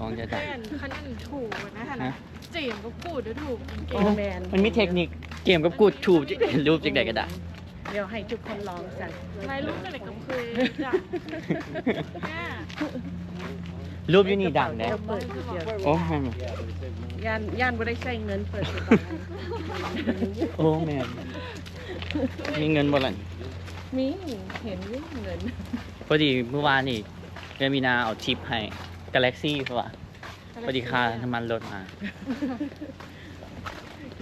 ຄອງຈະດັງ. ແມ່ນ ຄັນອັນຖືກນະຫັ້ນນະ ຫະ? ເຈມກັບຂູດຖືກເກັ່ງ. ໂອ້ ແມ່ນ ມັນມີເທັກນິກ ເຈມກັບຂູດ ຖືກ ລູບຈັ່ງໃດກໍໄດ້. ດຽວໃຫ້ທຸກຄົນລອງຊັ້ນ ລາຍຮູບຈັ່ງໃດກໍບໍ່ເຄີຍຈັກ. ລູບຢູ່ນີ້ດັງເດ້. ດຽວເປີດ ໂອ້ ແມ່ນ ຢ້ານ ຢ້ານບໍ່ໄດ້ໃຊ້ເງິນເປີດ. ໂອ້ ແມ່ນ ມີເງິນບໍ່ລະ? ມີ ເຫັນຢູ່ເງິນ. ພໍດີມື້ວານນີ້ ເອື້ອຍມີນາເອົາທິບໃຫ້ Galaxy ເພາະວ່າ ພໍດີຄ່ານ້ຳມັນລົດມາ.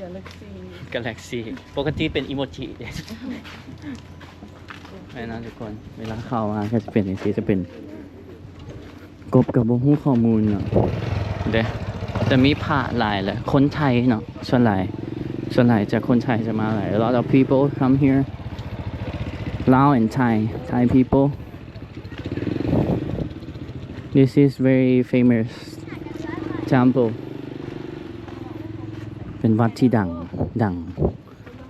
Galaxy Galaxy ປົກກະຕິເປັນອີໂມຈິເດ້. ແມ່ນເນາະທຸກຄົນ ເວລາເຂົ້າມາກໍຈະເປັນຈັ່ງຊີ້ ຈະເປັນ ກົບກໍບໍ່ຮູ້ຂໍ້ມູນເນາະ ເດ້ ແຕ່ມີພະຫຼາຍແຫຼະ ຄົນໄທເນາະ ສ່ວນຫຼາຍ ສ່ວນຫຼາຍຈະຄົນໄທຈະມາຫຼາຍ. A lot of people come here, Lao and Thai, Thai people. This is very famous temple. ເປັນວັດທີ່ດັງ ດັງ.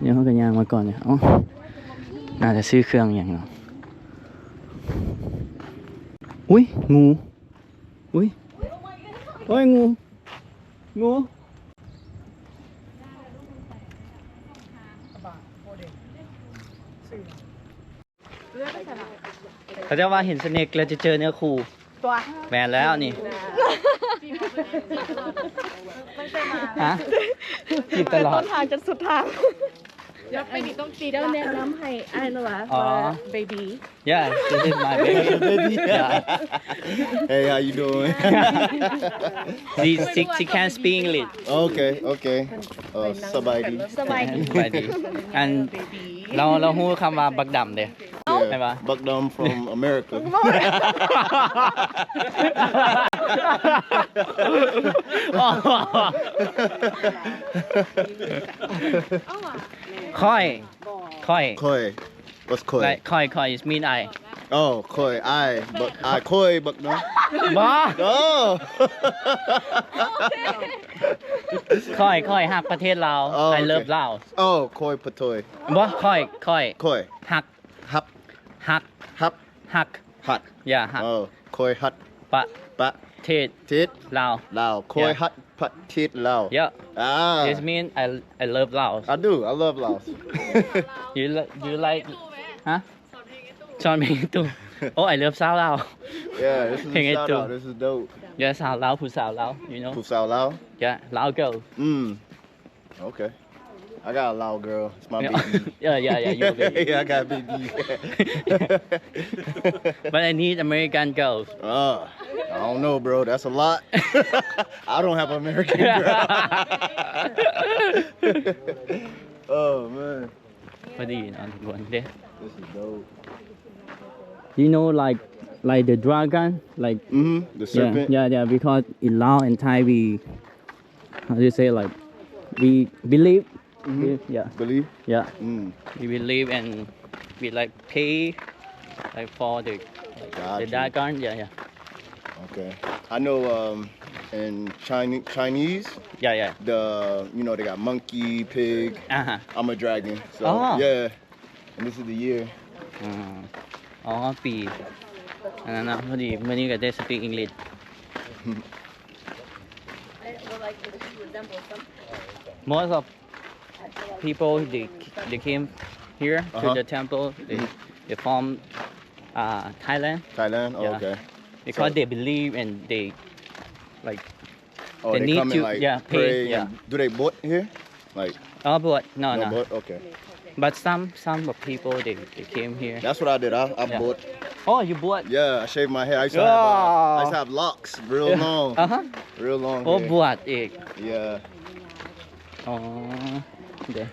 ດຽວເຮົາກໍຍ່າງມາກ່ອນເນຍ. ເອົ້າ ໜ້າຈະຊື້ເຄື່ອງຫຍັງເນາະ. ອຸ້ຍ ງູ ອຸ້ຍ ໂອ້ຍ ງູ ງູ. ເຂົາເຈົ້າວ່າເຫັນສະເນັກແລ້ວຈະເຈີເນື້ອຄູ່. ຕົວະ ແມ່ນແລ້ວນີ້. ຮະ? ຈີບຕະຫຼອດ ຕົ້ນທາງຈົນສຸດທາງ. ເຈົ້າແນະນຳໃຫ້ອ້າຍລະວ່າ ອໍ ເບບີ. Yeah, this is my baby. Baby. Yeah. Hey, how you doing? She, she, she can't speak English. Okay, okay. ເອີ ສະບາຍດີ ສະບາຍດີ ສະບາຍດີ. ອັນ ລາວ ລາວຮູ້ຄຳວ່າບັກດຳເດ້ ແມ່ນບໍ່? ບັກດຳ from America. ຂ້ອຍ ຂ້ອຍ ຂ້ອຍ What's ຂ້ອຍ? Like ຂ້ອຍ ຂ້ອຍ is mean I. Oh, ຂ້ອຍ I, but I ຂ້ອຍບັກດຳ. ບໍ່ No. ຂ້ອຍ ຂ້ອຍຮັກປະເທດລາວ. Oh, I love Laos. Oh, ຂ້ອຍປະເທດ ບໍ່ ຂ້ອຍ ຂ້ອຍ ຂ້ອຍ ຮັກ ຮັບ ຮັກ ຮັບ ຮັກ ຮັກ Yeah, ຮັກ. Oh, ຂ້ອຍຮັກ ປະ ປະ ເທດ ເທດ ລາວ ລາວ. ຂ້ອຍຮັກປະເທດລາວ. Yeah. Ah. This mean I, I love Laos. I do. I love Laos. You li-, you like, huh? ສອນເພງໃຫ້ຕູ້. Oh, I love ສາວລາວ. Yeah, this is a shout out. This is dope. Yeah, ສາວລາວ ຜູ້ສາວລາວ you know. ຜູ້ສາວລາວ. Yeah, Lao girl. Mm. Okay. I got a Lao girl. It's my baby. Yeah, yeah, yeah, your baby. Yeah, I got a baby. But I need American girls. Uh, I don't know, bro. That's a lot. I don't have American girl. Oh, man. ພໍດີເນາະທຸກຄົນເດ້. This is dope. You know, like, like the dragon, like, mm-hmm, the serpent. Yeah, yeah, yeah, because in Lao and Thai, we, how do you say, like, we believe. Mm-hmm. We, yeah. Believe? Yeah. Mm. We believe and we, like, pray, like, for the, like, the dragon. Yeah, yeah. Okay. I know, um, in Chine-, Chinese, yeah, yeah, the, you know, they got monkey, pig. Uh-huh. I'm a dragon, so, oh, yeah. And this is the year. ອືມ ອໍ ປີ ອັນນັ້ນນະ. ພໍດີມື້ນີ້ກໍໄດ້ speak English. Most of people, they, they came here to, uh-huh, the temple. They, mm-hmm, they from, uh, Thailand. Thailand? Oh, yeah, okay. Because so they believe and they, like, oh, they, they need come to, and, like, yeah, pray, pray, yeah. And do they ບົດ here? Like, ອໍ ບົດ. No, no, no. ບົດ? Okay. But some, some of people, they, they came here. That's what I did. I, I, yeah, ບົດ. Oh, you ບົດ? Yeah, I shaved my head. I used to have, uh, I used to have locks, real long. Uh-huh. Real long hair. ໂອ້ ບົດອີກ. Yeah. ອໍ ເດ້.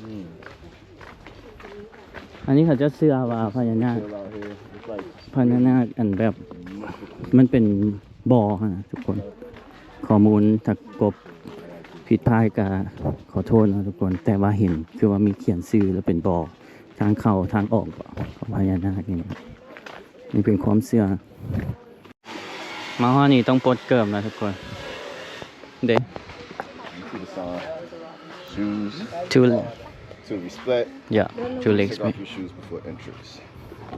ອືມ ອັນນີ້ເຂົາເຈົ້າເຊື່ອວ່າພະຍານາກ Chill out here. It's like ພະຍານາກ ອັນແບບ ມັນເປັນບໍ່ຫັ້ນນະທຸກຄົນ. ຂໍ້ມູນຖ້າກົບຜິດພາດກໍຂໍໂທດເນາະທຸກຄົນ, ແຕ່ວ່າເຫັນຄືວ່າມີຂຽນຊື່ ແລ້ວເປັນບໍ່ ທາງເຂົ້າທາງອອກຂອງພະຍານາກນີ້ນະ. ນີ້ເປັນຄວາມເຊື່ອ. ມາຮອດນີ້ຕ້ອງປົດເກີບນະທຸກຄົນເດ້. You see the sign? Shoes. To, to respect. Yeah, to respect. Take off your shoes before entrance.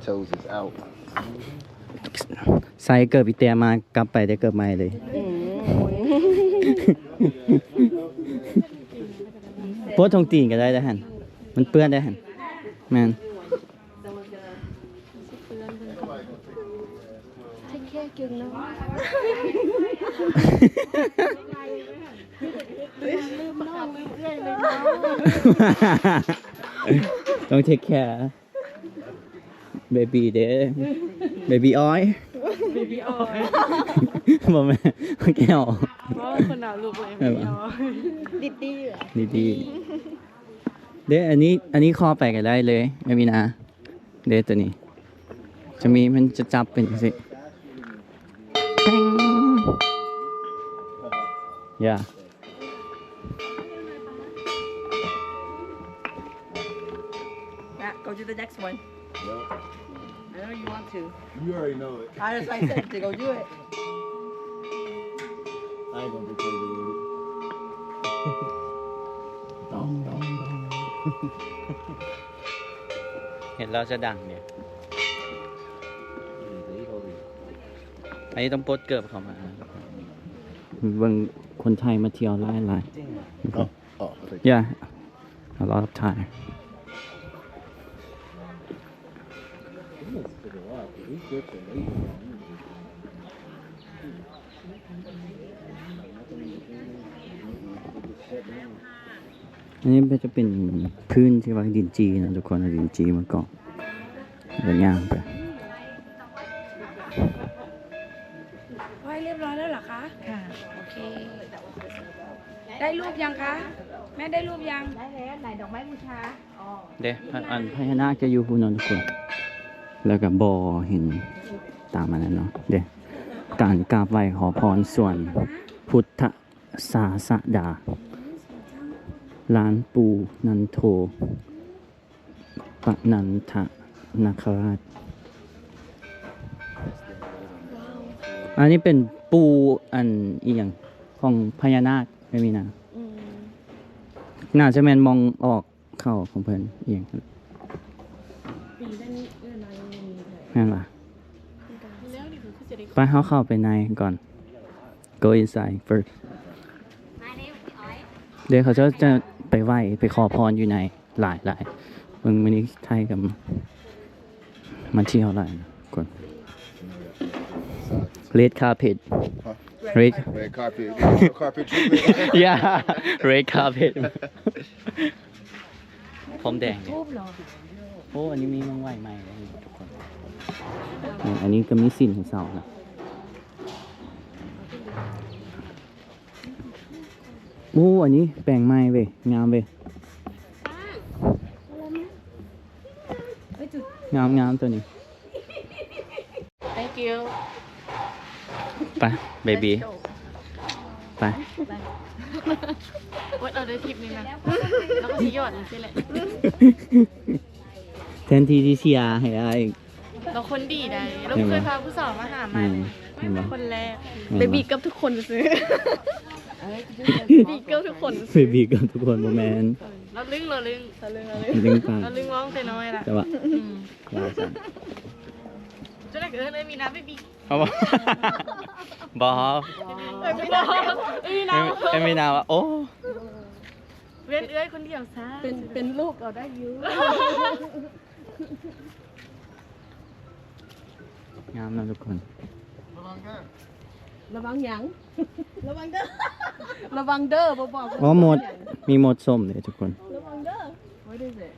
Toes is out. ໃສ່ເກີບອີແຕ່ມາ ກັບໄປໄດ້ເກີບໃໝ່ເລີຍ. ອືມ ປົດຖົງຕີນກໍໄດ້ເດ້ຫັ້ນ ມັນເປື້ອນໄດ້ຫັ້ນ. ແມ່ນ. Take care ເກັ່ງເນາະ. ຕ້ອງ take care baby ເດ້. Baby oil. Baby oil. ບໍ່ແມ່ນ ແກ້ວ. ເວົ້າຄົນລະລູກເລີຍ. ແມ່ນບໍ່? Baby oil. ດີໆ ດີໆ. ເດ້ ອັນນີ້ ອັນນີ້ຂໍໄປກໍໄດ້ເລີຍ ແມ່ມີນາ. ເດ້ ຕົວນີ້ຈະມີ ມັນຈະຈັບເປັນຈັ່ງຊີ້. ແປ້ງ. Yeah. Yeah, go to the next one. Yep. I know you want to. You already know it. I just, I said to go do it. I ain't gonna be crazy with it. Dong, dong, dong. ເຫັນແລ້ວຈະດັງເດ. ອັນນີ້ຕ້ອງປົດເກີບເຂົ້າມາ. ເບິ່ງຄົນໄທມາທ່ຽວຫຼາຍໆ. ເອົາ ເອົາ Yeah, a lot of Thai. ອັນນີ້ມັນຈະເປັນພື້ນທີ່ວ່າດິນຈີ່ນະທຸກຄົນ ເອົາດິນຈີ່ມາເກາະ ແລ້ວກໍຍ່າງໄປ. ໄຫວ້ຮຽບຮ້ອຍແລ້ວເຫລອຄະ? ຄ່ະ ໂອເຄ. ໄດ້ຮູບຍັງຄະ? ແມ່ໄດ້ຮູບຍັງ? ໄດ້ແລ້ວ ໄດ້ດອກໄມ້ບູຊາ. ເດ້ ພະ ອັນພະຍານາກຈະຢູ່ພຸ້ນເນາະທຸກຄົນ ແລ້ວກໍບໍ່ເຫັນຕາມອັນນັ້ນເນາະ ເດ້ ການກາບໄຫວ້ຂໍພອນສ່ວນພຸດທະ ສາສະດາ ລານປູ່ນັນໂທ ປະນັນທະນາຄະລາດ. ອັນນີ້ເປັນປູ່ອັນອີ່ຫຍັງຂອງພະຍານາກ ແມ່ນມີນາ? ອືມ ໜ້າຈະແມ່ນມອງອອກເຂົ້າຂອງເພິ່ນອີ່ຫຍັງ ປີນັ້ນເອີ້ນວ່າຍັງບໍ່ມີເທື່ອ ແມ່ນຫວາ? ໄປ ເຮົາເຂົ້າໄປໃນກ່ອນ go inside first. ເດ້ ເຂົາເຈົ້າຈະໄປໄຫວ້ ໄປຂໍພອນຢູ່ໃນ ຫຼາຍໆ ເບິ່ງມື້ນີ້ໄທກໍມາທ່ຽວຫຼາຍຄົນ. Red carpet. Red. Red carpet. Red carpet treatment. Yeah, red carpet. ພົມແດງເດ້. ໂອ້ ອັນນີ້ມີໝ່ອງໄຫວ້ໃໝ່ເດ້ທຸກຄົນ. ນີ້ ອັນນີ້ກໍມີສິນໃຫ້ເຊົ່ານະ. ໂອ້ ອັນນີ້ແປງໃໝ່ເວີຍ ງາມເວີຍ ງາມໆ ຕົວນີ້. Thank you. ໄປ ເບບີ Let's go. ໄປ ໄປ ອົດເອົາເດີທິບນີ້ນະ ແລ້ວກໍຊິຢອດຈັ່ງຊີ້ແຫຼະ. ແທນທີ່ຊິເຊຍໃຫ້ອ້າຍ ລາວຄົນດີໃດ໋ ລາວບໍ່ເຄີຍພາຜູ້ສາວມາຫາໃໝ່ ອືມ ເຫັນບໍ່? ຄົນແລກ ເຫັນບໍ່? ໄປບີບກັບທຸກຄົນຊື່ໆ ບີບກັບທຸກຄົນ ໄປບີບກັບທຸກຄົນ ບໍ່ແມ່ນ ລາວລຶ້ງ ລາວລຶ້ງ ລາວລຶ້ງ ລາວລຶ້ງ ລາວລຶ້ງ ເວົ້າແຕ່ນ້ອຍລະ ແຕ່ວ່າ ອືມ ວ່າຊັ້ນ ຈະໄດ້ເອີ້ນເອື້ອຍມີນາໄປບີບ ເອົາບໍ່? ບໍ່ ເອື້ອຍມີນາ ເອື້ອຍມີນາວ່າ ໂອ້ ເວັ້ນເອື້ອຍຄົນດຽວຊະ ເປັນ ເປັນລູກເອົາໄດ້ຢູ່. ງາມນະທຸກຄົນ. ລະວັງເດີ ລະວັງຫຍັງ? ລະວັງເດີ ລະວັງເດີ ບໍ່ບອກ. ອໍ ມົດ ມີມົດສົ້ມເດ້ທຸກຄົນ. ລະວັງເດີ What is it?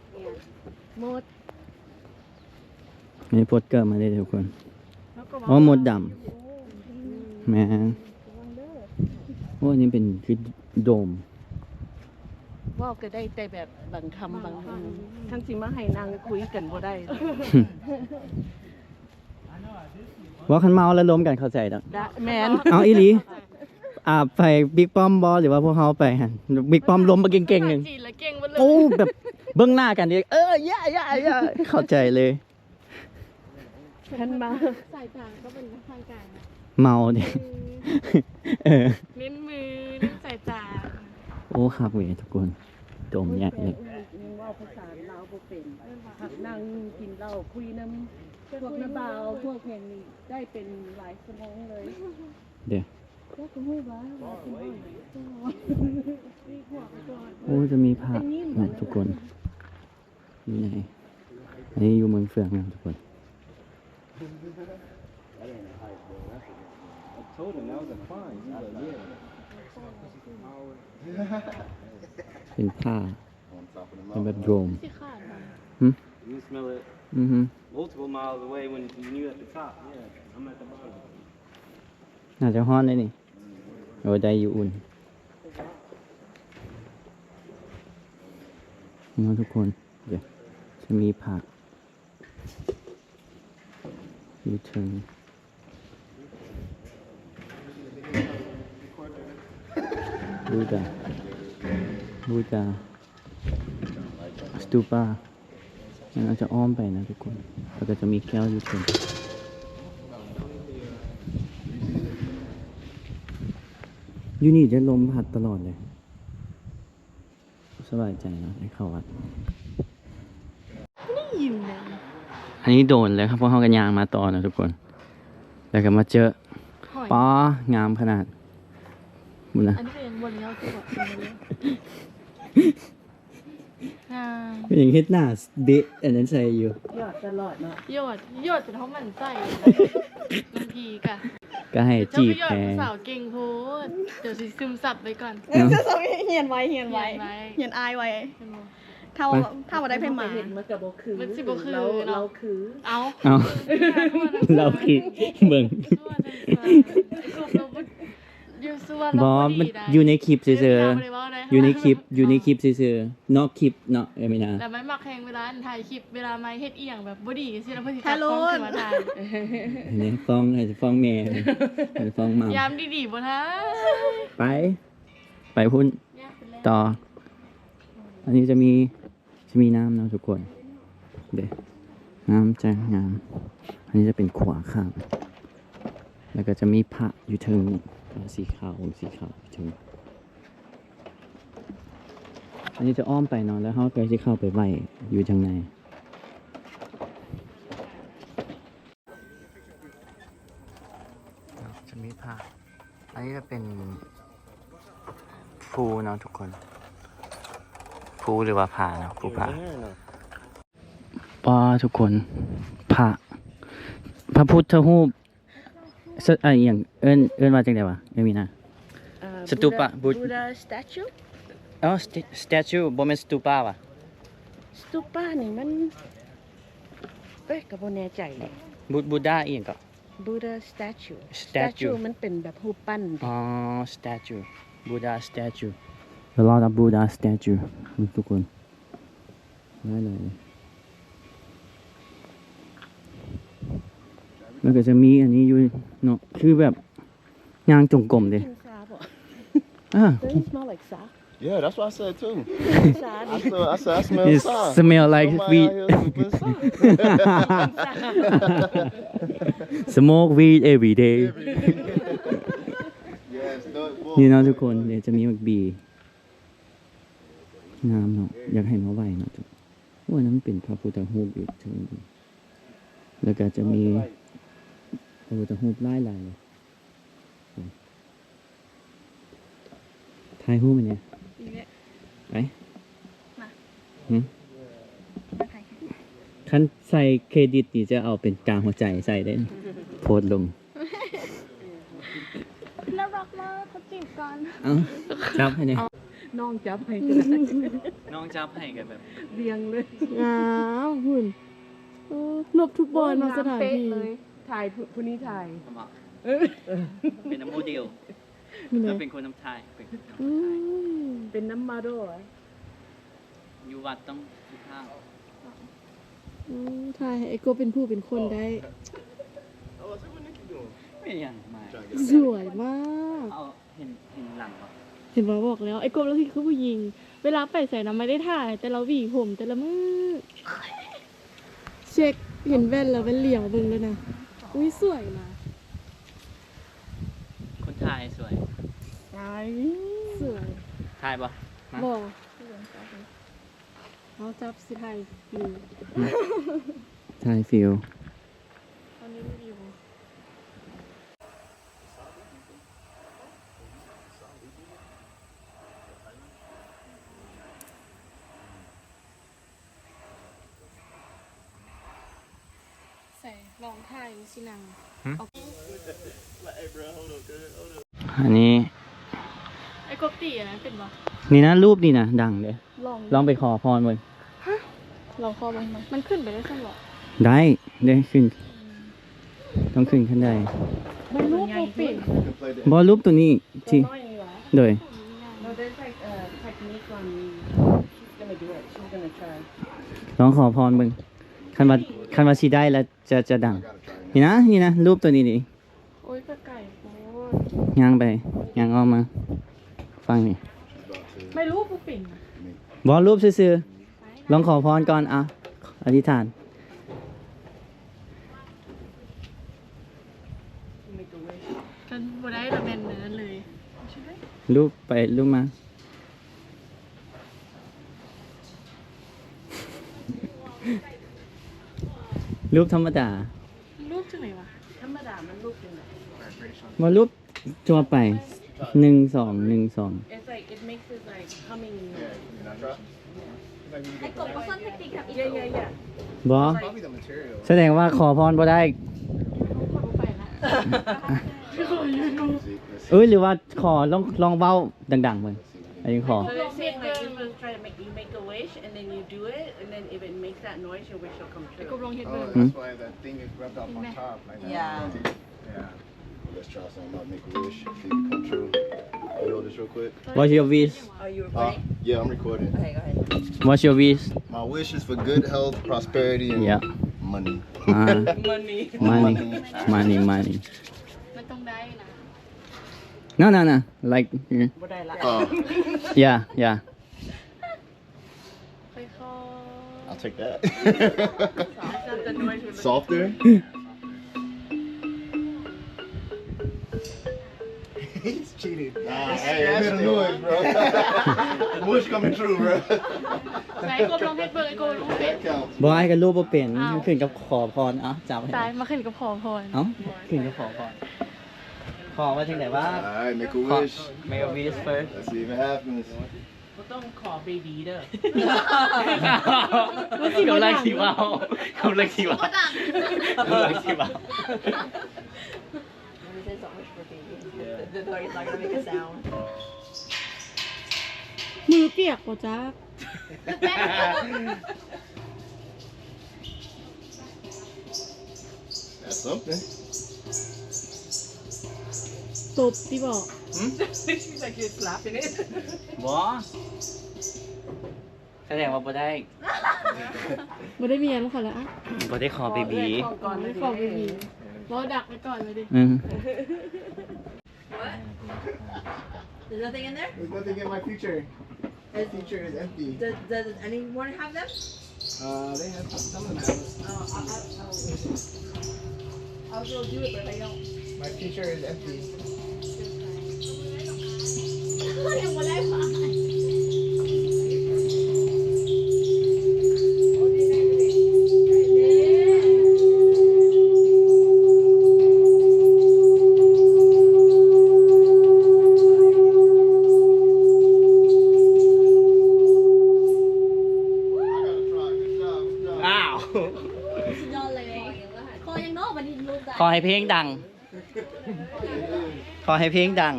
ມົດ ມີໂປສເກີມາເດ້ທຸກຄົນ. ອໍ ມົດດຳ. ແມ່ນ. ໂອ້ ອັນນີ້ເປັນຄືໂດມ. ເວົ້າກໍໄດ້ແຕ່ແບບບາງຄຳບາງ ບາງຄຳ ຄັນຊິມາໃຫ້ນັ່ງຄຸຍກັນບໍ່ໄດ້. ເວົ້າຄັນເມົາແລ້ວລົມກັນເຂົ້າໃຈດອກ. ດະ ແມ່ນ. ເອົາອີ່ຫຼີ. ອ່າ ໄປບິກປ້ອມບໍ່ ຫຼືວ່າພວກເຮົາໄປຫັ້ນ? ບິກປ້ອມລົມມາເກັ່ງໆ ໜຶ່ງ. ຈີນລະເກັ່ງໝົດເລີຍ. ໂອ້ ແບບເບິ່ງໜ້າກັນເດ ເອີ ຢ່າ ຢ່າ ຢ່າ ເຂົ້າໃຈເລີຍ. ຄັນມາ ສາຍຕາກໍເປັນທາງການນະ ເມົາເດ້. ອືມ ເອີ ເນັ້ນມື ເນັ້ນສາຍຕາ. ໂອ້ ຄັກເວີຍທຸກຄົນ ໂດມໃຫຍ່ເລີຍ. ຍັງເວົ້າພາສາລາວບໍ່ເປັນ ພັກນັ່ງກິນເຫຼົ້າຄຸຍນຳພວກນ້າບ່າວ ພວກຫຍັງນີ້ໄດ້ເປັນຫຼາຍຊົ່ວໂມງເລີຍເດ້. ເຈົ້າກໍຮູ້ວ່າວ່າເປັນເວົ້າຫຍັງ ໂອ້ ຈະມີພະນະທຸກຄົນ. ຢູ່ໃນ ອັນນີ້ຢູ່ເມືອງເຟືອງນະທຸກຄົນ. I told him that was a fine. He was like, yeah. ເປັນຜ້າ ເປັນແບບໂດມ. ຊິຂາດບໍ່? ຫື? You can smell it. ອືຮຶ. Multiple miles away when, when you at the top. Yeah, I'm at the bottom. ໜ້າຈະຮ້ອນເດ້ນີ້. ໂອ້ ໄດ້ຢູ່ອຸ່ນເນາະທຸກຄົນ. ເດີ ຈະມີພະຢູເທີນ ບູດາ ບູດາ ສະຕູປາ. ມັນອາດຈະອ້ອມໄປນະທຸກຄົນ ແລ້ວກໍຈະມີແກ້ວຢູ່ເທິງ. ຢູ່ນີ້ຈະລົມພັດຕະຫຼອດເລີຍ ສະບາຍໃຈເນາະ ໄດ້ເຂົ້າວັດ. ໄດ້ຍິນເລີຍ. ອັນນີ້ໂດນແລ້ວ ພວກເຮົາກໍຍ່າງມາຕໍ່ນະທຸກຄົນ ແລ້ວກໍມາເຈີຫອຍ. ປາ ງາມຂະໜາດ ບຸ້ນນະ. ອັນນີ້ກໍຍັງບໍ່ແລ້ວຄືວ່າ ຍັງບໍ່ແລ້ວ. ງາມ ຍັງເຮັດໜ້າເບະອັນນັ້ນໃສ່ຢູ່ ຢອດຕະຫຼອດເນາະ ຢອດ ຢອດຈົນເຮົາໝັ້ນໃສ່ ບາງທີກະ ກະໃຫ້ຈີບແດ່ ເຈົ້າໄປຢອດຜູ້ສາວເກັ່ງໂພດ ດຽວຊິຊຶມຊັບໄວ້ກ່ອນ ເອີ ຮຽນໄວ ຮຽນໄວ ຮຽນໄວ ຮຽນອາຍໄວ ແມ່ນບໍ່? ຖ້າ ໄປ ຖ້າບໍ່ໄດ້ໃຜມາ ມັນຊິບໍ່ຄື ລາວ ເນາະ ລາວຄື ເອົ້າ ເອົ້າ ລາວຄື ເບິ່ງ ຢູ່ສວນ ບໍ່ ມັນຢູ່ໃນຄລິບຊື່ໆ ຢູ່ໃນຄລິບ ຢູ່ໃນຄລິບຊື່ໆ ນອກຄລິບເນາະ ເອີ ມີນາ ແລ້ວມັນມັກແຮງເວລາອັນຖ່າຍຄລິບ ເວລາມາເຮັດອີ່ຫຍັງແບບບໍ່ດີຈັ່ງຊີ້ ແລ້ວເພິ່ນຊິຈັບກ້ອງຂຶ້ນມາຖ່າຍ ໃຫ້ຟ້ອງ ໃຫ້ຟ້ອງແມ່ ໃຫ້ຟ້ອງໝ່າ ຍາມດີໆບໍ່ຖ່າຍ ໄປ ໄປພຸ້ນ ຍາກເປັນແລ້ວ ຕໍ່ ອັນນີ້ຈະມີ ຈະມີນ້ຳເນາະທຸກຄົນ ເດ້ ນ້ຳຈະງາມ ອັນນີ້ຈະເປັນຂົວຂ້າມ ແລ້ວກໍຈະມີພະຢູ່ເທິງນີ້ ພະສີຂາວ ອົງສີຂາວຢູ່ເທິງ ອັນນີ້ຈະອ້ອມໄປເນາະ ແລ້ວເຮົາກໍຊິເຂົ້າໄປໄຫວ້ຢູ່ທາງໃນ. ຈະມີພະ ອັນນີ້ຈະເປັນພູເນາະທຸກຄົນ ພູ ຫຼືວ່າຜາເນາະ ພູຜາ ປ້າ ທຸກຄົນ ພະ ພະພຸດທະຮູບ ສະ ອາ ອີ່ຫຍັງ ເອີ້ນ ເອີ້ນວ່າຈັ່ງໃດວະ ເອີ້ນມີນາ ເອີ ສະຕູປະ Buddha ບຸດ Buddha statue ອໍ ສະ statue ບໍ່ແມ່ນ stupa ຫວາ? Stupa ນີ້ມັນ ເອີຍ ກໍບໍ່ແນ່ໃຈເດ ບຸດ Buddha ອີ່ຫຍັງເກາະ? Buddha statue statue statue ມັນເປັນແບບຮູບປັ້ນເດ ອໍ statue Buddha statue a lot of Buddha statue ທຸກຄົນ ຫຼາຍໆ ແລ້ວກໍຈະມີອັນນີ້ຢູ່ເນາະ ຄືແບບຍ່າງຈົງກົມເດ້ ກິນຊາບໍ? ອ່າ Doesn't it smell like ຊາ? Yeah, that's what I said too. I said, I said, I smell it smoke like weed. Yes, ນີ້ເນາະທຸກຄົນ ດຽວຈະມີໝາກບີ ງາມເນາະ ຢາກໃຫ້ມາໄຫວ້ເນາະ ໂອ້ຍ ນັ້ນເປັນພະພຸດທະຮູບຢູ່ເທິງ ແລ້ວກໍຈະມີພະພຸດທະຮູບຫຼາຍໆ ເລີຍ. ຖ່າຍຮູບອັນນີ້ ອີກແລ້ວ ໄປ ມາ ຫຶ ມາຖ່າຍ ຄັນໃສ່ເຄຣດິດນີ້ຈະເອົາເປັນກາຫົວໃຈໃສ່ເດ້ ໂພສລົງ ໜ້າຮັກມາກ ເຂົາຈີບກັນ ເອົ້າ ຈັບໃຫ້ແດ່ ນ້ອງຈັບໃຫ້ກໍໄດ້ ນ້ອງຈັບໃຫ້ກໍແບບ ວຽງເລີຍ ງາມພຸ້ນ ເອີ ຄົບທຸກບ່ອນເນາະ ໂອ້ຍ ສະຖານທີ່ ງາມເປະເລີຍ ຖ່າຍ ຜູ້ ຜູ້ນີ້ຖ່າຍ ເອີ ເປັນນຳໂມເດວ ແລ້ວເປັນຄົນນຳຖ່າຍ ເປັນຄົນນຳຖ່າຍ ອືມ ເປັນນຳໂມເດວ ຢູ່ວັດຕ້ອງສຸພາບ ອືມ ຖ່າຍໃຫ້ໄອ້ກົບເປັນຜູ້ເປັນຄົນໄດ້ ແມ່ນຫຍັງມາ ສວຍມາກ ເອົາ ເຫັນ ເຫັນຫຼັງບໍ່? ເຫັນບໍ່? ບອກແລ້ວ ໄອ້ກົບລາວຊິຄືຜູ້ຍິງ ເວລາໄປໃສນະ ມັນໄດ້ຖ່າຍ ແຕ່ລະຫວີຜົມ ແຕ່ລະມື້ ເຊັກ ເຫັນແວ່ນແລ້ວ ແວ່ນຫຼຽວເບິ່ງເລີຍນະ ອຸ້ຍ ສວຍນະ ຄົນຖ່າຍສວຍ ສວຍ ຖ່າຍບໍ່? ມາ ບໍ່ ເຮົາຈັບຊິຖ່າຍຢູ່ ຖ່າຍຟິວ ຕອນນີ້ວິດີໂອ ໃສ່ ລອງຖ່າຍຊິນັ່ງ ຫຶ ເອົາ ອັນນີ້ ໄອ້ກົບຕີອັນນັ້ນເປັນບໍ່? ນີ້ນະ ຮູບນີ້ນະ ດັງເດ້ ລອງ ລອງໄປຂໍພອນເບິ່ງ ຮະ ລອງຂໍເບິ່ງ ມັນຂຶ້ນໄປໄດ້ຊັ້ນບໍ່? ໄດ້ ໄດ້ຂຶ້ນ ຕ້ອງຂຶ້ນຂັ້ນໄດ ມັນຮູບບໍ່ເປັນ ບໍ່ ຮູບຕົວນີ້ ທີ່ ໂດຍ No, there's like a technique on, she's gonna do it, she's gonna try. ລອງຂໍພອນເບິ່ງ ຄັນວ່າ ຄັນວ່າຊິໄດ້ແລ້ວຈະ ຈະດັງ ນີ້ນະ ນີ້ນະ ຮູບຕົວນີ້ນີ້ ໂອ້ຍ ກໍໄກໂພດ ຍ່າງໄປ ຍ່າງອ້ອມມາ ຝັ່ງນີ້ ໄມ່ຮູ້ຜູ້ເປັນ ບໍ່ ຮູບຊື່ໆ ລອງຂໍພອນກ່ອນ ອ່ະ ອະທິຖານ ຄັນບໍ່ໄດ້ລະແມ່ນອັນນັ້ນເລີຍ ຮູບໄປຮູບມາ ຮູບທຳມະດາ ຮູບຈັ່ງໃດວະ? ທຳມະດາມັນຮູບຈັ່ງໃດ? ວ່າຮູບທົ່ວໄປ ໜຶ່ງ ສອງ ໜຶ່ງ ສອງ It's like, it makes it like coming. ບໍ່ ສະແດງວ່າຂໍພອນບໍ່ໄດ້. ເອີຍ ຫຼືວ່າຂໍ ລອງ ລອງເວົ້າດັງໆເບິ່ງ. ອັນນີ້ຂໍ So they're saying, like, you try to make, you make a wish, and then you do it, and then if it makes that noise, your wish will come true. ເອີ that's why that thing is rubbed off on top, like that. Yeah. Yeah. Let's try something. I'll make a wish, see if it come true. Let me hold this real quick. What's your wish? Oh, you recording? Yeah, I'm recording. Okay, go ahead. What's your wish? My wish is for good health, prosperity, and money. ອ່າ Money. Money. Money, money. ມັນຕ້ອງໄດ້ນະ. No, no, no. Like, mm. ບໍ່ໄດ້ລະ. Yeah, yeah. I'll take that. Softer. He's cheating. Nah, hey, it made a noise, bro. The wish coming true, bro. ໄປ ກວມລອງເຮັດເບິ່ງ ໄອ້ໂກ ຮູ້ເປັນ. That counts. ບໍ່ ອ້າຍກໍຮູ້ບໍ່ເປັນ. ອ້າວ ມັນຂຶ້ນກັບຂໍພອນ. ເອົ້າ ຈັບໃຫ້ ຕາຍ ມາຂຶ້ນກັບຂໍພອນ. ເອົ້າ ຂຶ້ນກັບຂໍພອນ. ຂໍວ່າຈັ່ງໃດວະ? All right, make a wish. Make a wish first. Let's see if it happens. ບໍ່ຕ້ອງຂໍເບບີເດີ. ກຳລັງຊິເວົ້າ ກຳລັງຊິເວົ້າ ກຳລັງຊິເວົ້າ. When he says, "Don't wish for baby," the, the dog is not gonna make a sound. ມືປຽກບໍ່ຈັກ. That's something. ຕົບຕິບໍ? ຫືມ? He's like, "You're slapping it." ບໍ່ ສະແດງວ່າບໍ່ໄດ້ ບໍ່ໄດ້ມຽນເຂົາລະ. ບໍ່ໄດ້ຂໍເບບີ ຂໍກ່ອນ ບໍ່ໄດ້ຂໍເບບີ. ເວົ້າດັກໄວ້ກ່ອນເລີຍ. ອືມ. What? There's nothing in there? There's nothing in my future. My future is empty. Does, does anyone have them? Uh, they have, some of them have them. Oh, I'll, I'll, I'll, I'll go do it, but I don't. My future is empty. ອ້າວ ສຸດຍອດເລີຍ. ຂໍຫຍັງເນາະ ບັດນີ້ລູກ ຂໍໃຫ້ເພງດັງ. ຂໍໃຫ້ເພງດັງ.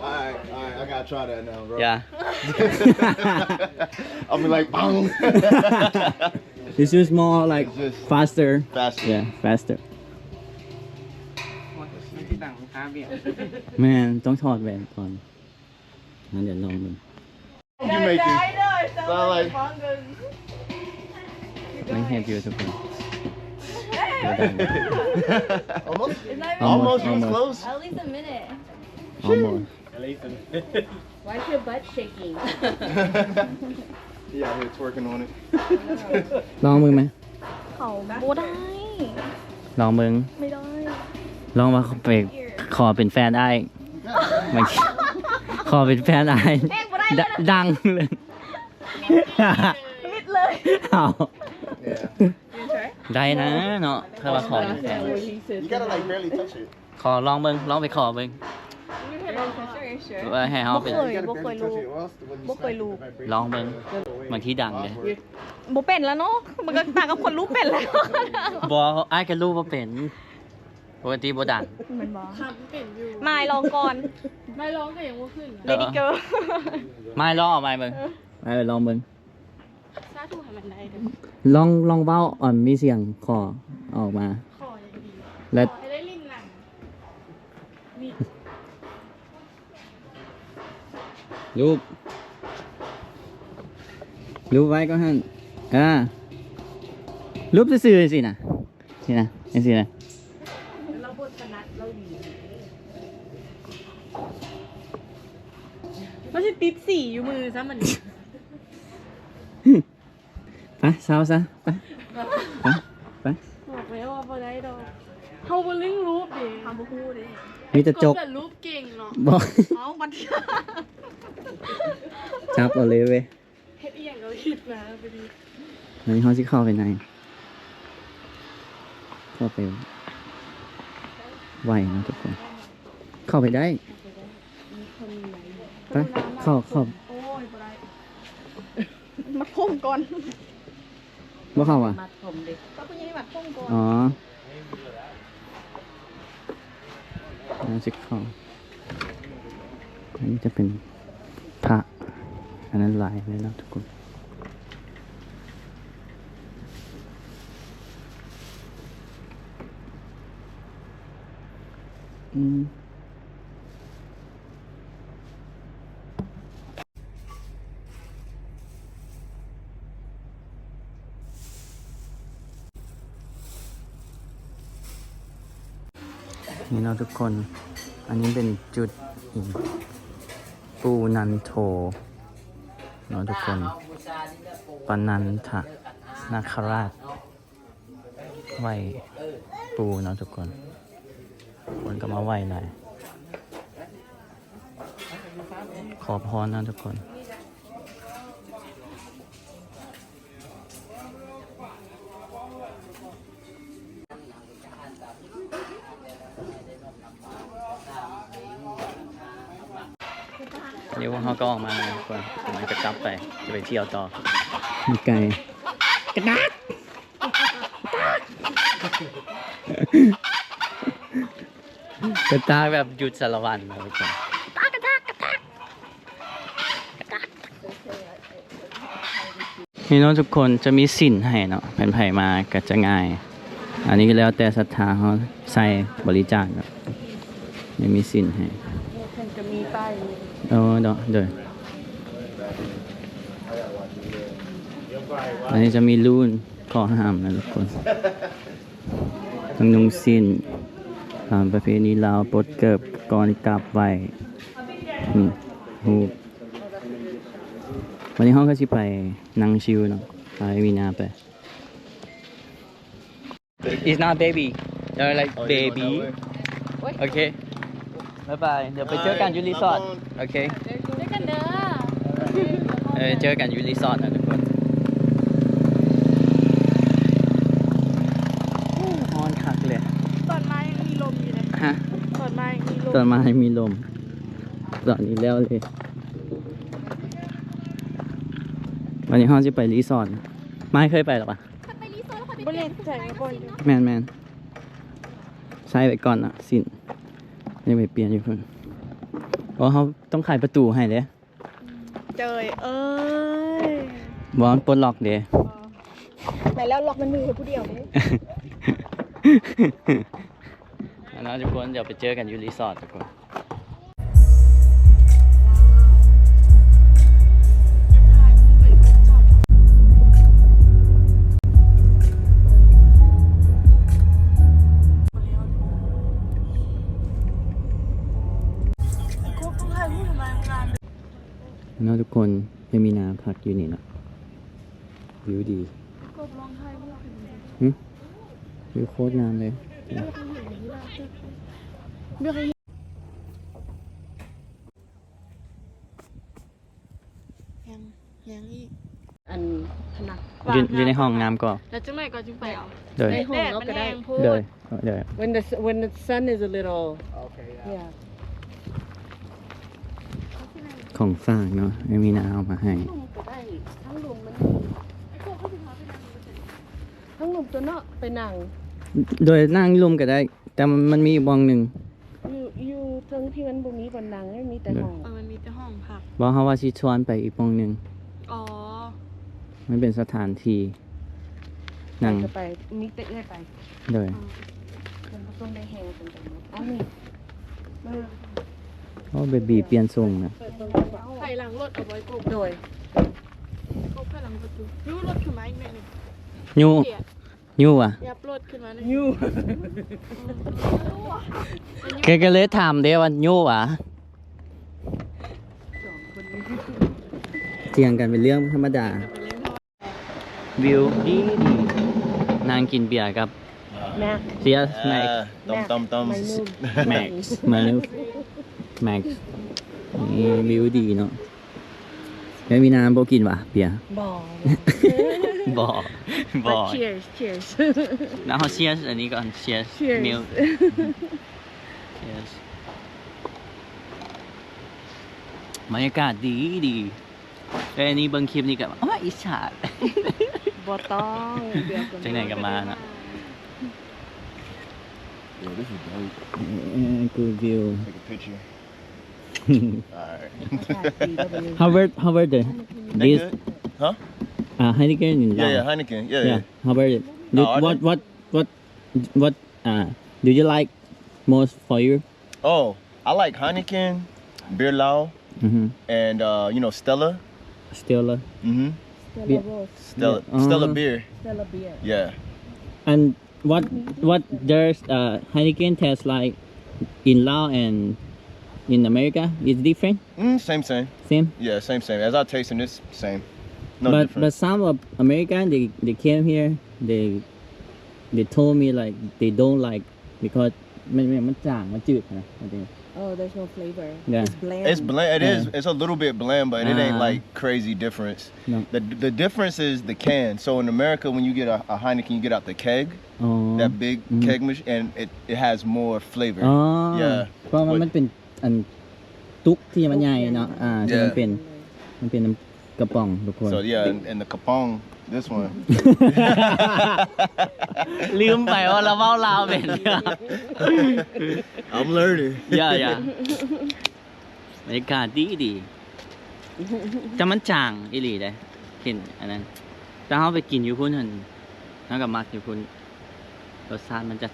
All right, all right, I gotta try that now, bro. Yeah. I'll be like, bang. This is more like faster. Faster. Yeah, faster. ແມ່ນ ຕ້ອງຖອດແວ່ນກ່ອນ. ເອົາ ດຽວລອງເບິ່ງ. You making? Sound like Mango. ແມ່ງເຮັດຢູ່ທຸກຄົນ. Almost? Almost, almost. At least a minute. Almost. Why is your butt shaking? He out here twerking on it. ລອງເບິ່ງໄໝ? ເຂົາບໍ່ໄດ້. ລອງເບິ່ງ. ໄມ່ໄດ້. ລອງວ່າເຂົາໄປຂໍເປັນແຟນອ້າຍ. ມັນຂໍເປັນແຟນອ້າຍ. ເພງບໍ່ໄດ້ເລີຍນະ. ດ- ດັງເລີຍ. ມິດເລີຍ. ເອົາ. ໄດ້ນະເນາະ ຖ້າວ່າຂໍເປັນແຟນ. You gotta, like, barely touch it. ຂໍລອງເບິ່ງ ລອງໄປຂໍເບິ່ງ. ວ່າໃຫ້ເຮົາເປັນ ບໍ່ເຄີຍ ບໍ່ເຄີຍລູບ ບໍ່ເຄີຍລູບ. ລອງເບິ່ງ ບາງທີດັງເດ້. ບໍ່ເປັນລະເນາະ ມັນກໍຕ່າງກັບຄົນລູບເປັນແລ້ວ. ບໍ່ ອ້າຍກໍລູບບໍ່ເປັນ ປົກກະຕິບໍ່ດັງ. ແມ່ນບໍ່? ມາຍລອງກ່ອນ. ມາຍລອງກໍຍັງບໍ່ຂຶ້ນ. Let it go. ມາຍລອງເອົາມາຍເບິ່ງ. ເອີ ເອີ ລອງເບິ່ງ. ສາທຸໃຫ້ມັນໄດ້ເດີ. ລອງ ລອງເວົ້າ ອັນ ມີສຽງຂໍອອກມາ. ຂໍຢ່າງດີ ແລະ ຂໍໃຫ້ໄດ້ຫຼິ້ນໜັງ. ລູບ ລູບໄວ້ກໍຫັ້ນ. ອ່າ ລູບຊື່ໆ ຈັ່ງຊີ້ນະ. ນີ້ນະ ຈັ່ງຊີ້ນະ. ລາວບົດຖະໜັດ ລາວດີ. ມັນຊິຕິດສີຢູ່ມືຊ້ຳບັດນີ້. ໄປ ເຊົາຊະ ໄປ ໄປ ໄປ. ບອກແລ້ວວ່າບໍ່ໄດ້ດອກ ເຮົາບໍ່ລຶ້ງລູບເດ້ ເຮົາບໍ່ຮູ້ເດ້. ມີແຕ່ຈົກ ແຕ່ລູບເກັ່ງເນາະ. ບໍ່ ເອົາບັດ ຈັບເອົາເລີຍເວີຍ. ເຮັດອີ່ຫຍັງກໍຜິດມາພໍດີ. ອັນນີ້ເຮົາຊິເຂົ້າໄປໃນ ເຂົ້າໄປໄຫວເນາະທຸກຄົນ. ເຂົ້າໄປໄດ້. ໄປ ເຂົ້າ ເຂົ້າ. ໂອ້ຍ ບໍ່ໄດ້. ມັດຜົມກ່ອນ. ບໍ່ເຂົ້າຫວາ? ມັດຜົມເດ້. ກໍຜູ້ໃຫຍ່ມັດຜົມກ່ອນ. ອໍ ໜ້າຊິເຂົ້າ. ອັນນີ້ຈະເປັນພະ ອັນນັ້ນຫຼາຍເລີຍເນາະທຸກຄົນ. ອືມ. ນີ້ເນາະທຸກຄົນ ອັນນີ້ເປັນຈຸດຫີນປູ່ນັນໂທເນາະທຸກຄົນ ປະນັນທະນາຄະລາດ ໄຫວ້ປູ່ເນາະທຸກຄົນ ຄົນກໍມາໄຫວ້ຫຼາຍ ຂໍພອນເນາະທຸກຄົນ. ນີ້ພວກເຮົາກໍອອກມາແລ້ວທຸກຄົນ ກຳລັງຈະກັບໄປ ຈະໄປທ່ຽວຕໍ່ ມີໄກ່ ກະດັກ ກະຕາກແບບຢຸດສາລະວັນເນາະທຸກຄົນ. ນີ້ເນາະທຸກຄົນ ຈະມີສິນໃຫ້ເນາະ ເພິ່ນໃຜມາກໍຈະງ່າຍ ອັນນີ້ກໍແລ້ວແຕ່ສັດທາເຮົາໃສ່ບໍລິຈາກເນາະ ຈະມີສິນໃຫ້. ເພິ່ນຈະມີປ້າຍ ໂອ້ ໂດຍ ໂດຍ. ອັນນີ້ຈະມີລຸ້ນຂໍ້ຫ້າມນະທຸກຄົນ ຕ້ອງນຸ່ງສິ້ນ ຕາມປະເພນີລາວ ປົດເກີບກ່ອນກາບໄຫວ້ ອືມ ຮູ້. ວັນນີ້ເຮົາກໍຊິໄປນັ່ງຊິວເນາະ ພາມີນາໄປ. It's not baby. They're like baby. ໂອເຄ ບາຍບາຍ ດຽວໄປເຈີກັນຢູ່ຣີສອດ. ໂອເຄ ເຈີກັນເດີ ເອີ ເຈີກັນຢູ່ຣີສອດນະທຸກຄົນ. ໂອ້ ຮ້ອນຄັກເລີຍ ຕອນມາຍັງມີລົມຢູ່ເດ້. ຮະ? ຕອນມາຍັງມີລົມ ຕອນມາຍັງມີລົມ ຕອນນີ້ແລ້ວເລີຍ. ວັນນີ້ເຮົາຊິໄປຣີສອດ ມາຍເຄີຍໄປແລ້ວປະ? ໄປຣີສອດ ບໍ່ແນ່ໃຈວ່າບ່ອນ. ແມ່ນໆ ໃສ່ໄວ້ກ່ອນເນາະ ສິ້ນ ຍັງໄປປ່ຽນຢູ່ພຸ້ນ. ໂອ້ ເຮົາຕ້ອງໄຂປະຕູໃຫ້ເດ້ ເຈີຍເອີຍ. ບໍ່ ມັນປົດລັອກເດ້. ອໍ ແມ່ນແລ້ວ ລັອກໃນມືຜູ້ດຽວເດ້. ອັນນັ້ນທຸກຄົນ ດຽວໄປເຈີກັນຢູ່ຣີສອດທຸກຄົນ. ເນາະທຸກຄົນ ເອມີນາພັກຢູ່ນີ້ເນາະ ວິວດີ. ຫຶ? ວິວໂຄດງາມເລີຍ. ຍັງ ຍັງອີກ ອັນພະນັກ ຢູ່ ຢູ່ໃນຫ້ອງງາມກໍ ແລ້ວຈັ່ງໃດກໍຈຶ່ງໄປເອົາ. ໂດຍ ໃນຫ້ອງເຮົາກໍໄດ້. ໂດຍ ໂດຍ When the s- when the sun is a little, okay, yeah. ຂອງຝາກເນາະ ເອມີນາເອົາມາໃຫ້. ທາງລຸ່ມກໍໄດ້ ທາງລຸ່ມມັນມີ ທາງລຸ່ມຕົວເນາະ ໄປນັ່ງ. ໂດຍ ນັ່ງລຸ່ມກໍໄດ້ ແຕ່ມັນ ມັນມີອີກບ່ອນໜຶ່ງ ຢູ່ ຢູ່ເທິງທີ່ມັນບໍ່ມີບ່ອນນັ່ງ ມັນມີແຕ່ຫ້ອງ. ເອີ ມັນມີແຕ່ຫ້ອງພັກ. ບໍ່ ເຮົາວ່າຊິຊວນໄປອີກບ່ອນໜຶ່ງ. ອໍ ມັນເປັນສະຖານທີ່ນັ່ງ ໄປ ມີແຕ່ເອື້ອຍໄປ. ໂດຍ ເພິ່ນບໍ່ຕ້ອງໄດ້ແຫ່ເປັນແບບນີ້. ອັນນີ້ ໂອ້ ເບບີປ່ຽນຊົງນະ. ໄປຫຼັງລົດເອົາໄວ້ກົບ. ໂດຍ ກົບໄປຫຼັງລົດຢູ່. ຢູ່ລົດຂຶ້ນມາອີກແມ່ນ. ຢູ່ ຢູ່ຫວາ? ຫຍັບລົດຂຶ້ນມາ. ຢູ່ ແກກໍເລີຍຖາມເດ້ວ່າຢູ່ຫວາ? ຖຽງກັນເປັນເລື່ອງທຳມະດາ. ວິວດີໆ ນັ່ງກິນເບຍກັບ Max. Cheers Max. ເອີ Max. ແມັກ ແມັກ ນີ້ວິວດີເນາະ. ແມ່ມີນ້ຳບໍ່ກິນຫວາເບຍ? ບໍ່ ບໍ່ ບໍ່. But cheers, cheers. ນ້ຳເຮົາ cheers ອັນນີ້ກ່ອນ cheers. Cheers. Milk. Cheers. ບັນຍາກາດດີໆ. ເປັ ອັນນີ້ເບິ່ງຄລິບນີ້ກໍ ໂອ້ຍ ອິດສາ ບໍ່ຕ້ອງ ຈັ່ງໃດກໍມາເນາະ. Yo, this is dope. Yeah, good view. Take a picture. Alright. How were, how were they? They this, good? Huh? Uh, Heineken and yeah, Lao. Yeah, Heineken. Yeah, yeah, yeah. How were it? No, what, what, what, what, uh, do you like most for you? Oh, I like Heineken, Beerlao, mm-hmm, and, uh, you know, Stella. Stella. Mm-hmm. Stella Ross. Stella, yeah. Stella, uh-huh, beer. Stella beer. Yeah. And what, what does, uh, Heineken taste like in Lao and in America? Is different? Mm, same, same. Same? Yeah, same, same. As I taste it, it's same. No difference. But, but some of American, they, they came here, they, they told me, like, they don't like because ມັນ ມັນ ມັນຈາງ ມັນຈືດນະ. Oh, there's no flavor. Yeah. It's bland. It's bland. It is. Yeah. It's a little bit bland, but it ain't, ah, like, crazy difference. No. The, the difference is the can. So in America, when you get a, a Heineken, you get out the keg, oh, that big, mm-hmm, keg mach-, and it, it has more flavor. Oh. Yeah. ເພາະວ່າມັນ ມັນເປັນອັນຕຸກທີ່ມັນໃຫຍ່ເນາະ. ຕຸກໃຫຍ່. ອ່າ ທີ່ມັນເປັນ yeah, ມັນເປັນ ກະປ໋ອງທຸກຄົນ. So yeah, and, and the kapong, this one. ລືມໄປວ່າລາວເວົ້າລາວເປັນ. I'm learning. Yeah, yeah. ບັນຍາກາດດີໆ ແຕ່ມັນຈາງອີ່ຫຼີເດ້ ເຫັນອັນນັ້ນ. ແຕ່ເຮົາໄປກິນຢູ່ພຸ້ນຫັ້ນ ເຮົາກໍມັກຢູ່ພຸ້ນ. ລົດຊາດມັນຈະ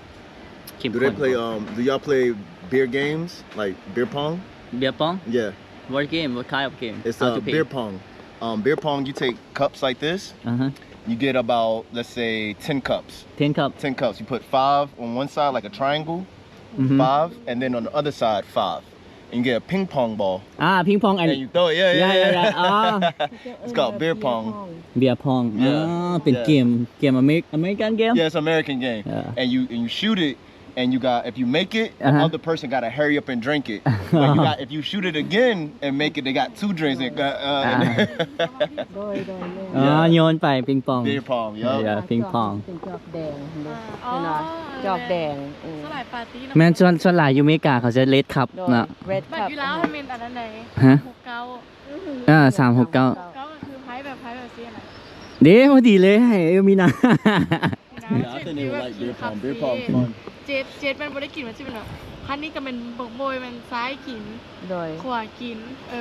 ເຂັ້ມ Do they ຂ້ນ play, ກວ່າ um, do y'all play beer games? Like beer pong? Beer pong? Yeah. What game? What kind of game? It's, how to, uh, play? Beer pong. Um, beer pong, you take cups like this. Uh-huh. You get about, let's say, ten cups. Ten cups. Ten cups. You put five on one side, like a triangle, mm-hmm, five, and then on the other side, five. And you get a ping pong ball. ອ່າ ປິງປອງ and, and you throw it. Yeah, yeah, yeah, yeah, yeah. ອໍ It's called beer pong. ເບຍປອງ. Yeah. ອໍ ເປັນເກມ yeah, ເກມອາເມລິ American game? Yeah, it's American game. Yeah. And you, and you shoot it, and you got, if you make it, the, uh-huh, other person gotta hurry up and drink it. But you got, if you shoot it again and make it, they got two drinks. And, uh, uh, ໂດຍ ໂດຍ ແມ່ນ. ອໍ ໂຍນໄປ ປິງປອງ. Beer pong, yup. Yeah, ປິງປອງ ເປັນຈອກແດງເດ້. ອໍ ເຫັນບໍ່? ຈອກແດງ. ອືມ ສະຫຼາຍປາຕີເນາະ. ແມ່ນ ສ່ວນ ສ່ວນຫຼາຍຢູ່ເມກາເຂົາຈະ Red Cup ເນາະ. Red Cup. ບັດຢູ່ລາວແມ່ນອັນນັ້ນໃດ? ຮະ? ຫົກເກົ້າ. ອ່າ ສາມຫົກເກົ້າ. ເກົ້າກໍຄືໄພແບບ ໄພແບບຊີ້ນະ. ເດ້ ພໍດີເລີຍ ໃຫ້ເອີມີນາ. Yeah, I think they would like beer pong. Beer pong fun. ເຈັດ ເຈັດມັນບໍ່ໄດ້ກິນ ມັນຊິເປັນແບບ ຄັນນີ້ກໍແມ່ນບັກໂບຍ ແມ່ນຊ້າຍກິນ ໂດຍ ຂວາກິນ. ເອີ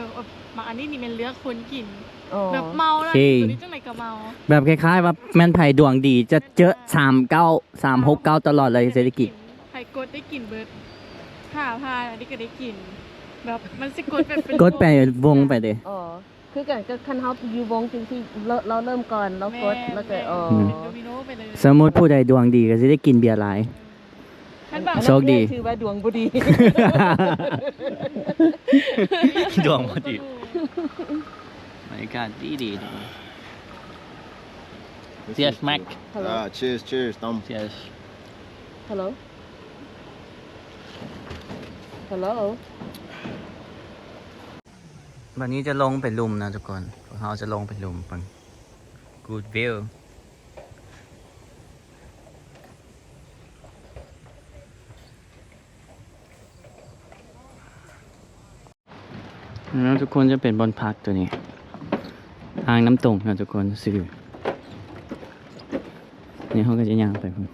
ມາອັນນີ້ນີ້ແມ່ນເລືອກຄົນກິນ. ອໍ ແບບເມົານະ ໂອເຄ ກິນຕົວນີ້ຈັ່ງໃດກໍເມົາ. ແບບຄ້າຍໆວ່າແມ່ນໃຜດວງດີຈະເຈີ ແມ່ນ ສາມເກົ້າ ສາມຫົກເກົ້າຕະຫຼອດເລີຍ ຊິໄດ້ກິນ. ໃຜກົດໄດ້ກິນເບິດ ຫ້າພັນ ອັນນີ້ກໍໄດ້ກິນ. ແບບມັນຊິກົດແບບເປັນ ກົດໄປວົງໄປເດ້. ອໍ ຄືກັນກັບຄັນເຮົາຢູ່ວົງຈັ່ງຊີ້ ລາວ ລາວເລີ່ມກ່ອນ ລາວກົດ ແມ່ນ ແລ້ວກໍ ແມ່ນ ອໍ ເປັນໂດມິໂນໄປເລີຍ. ສົມມຸດຜູ້ໃດດວງດີກໍຊິໄດ້ກິນເບຍຫຼາຍ. ຄັນວ່າ ໂຊກດີ ຖືວ່າດວງບໍ່ດີ. ດວງບໍ່ດີ. ບັນຍາກາດດີໆ. Cheers Mac. Hello. Ah, cheers, cheers, Tom. Cheers. Hello. Hello. ບັດນີ້ຈະລົງໄປລຸ່ມນະທຸກຄົນ ພວກເຮົາຈະລົງໄປລຸ່ມເບິ່ງ Good view ເນາະທຸກຄົນ. ຈະເປັນບ່ອນພັກຕົວນີ້ ອ່າງນ້ຳຕົກເນາະທຸກຄົນ ຊື່ ນີ້ເຮົາກໍຈະຍ່າງໄປພຸ້ນ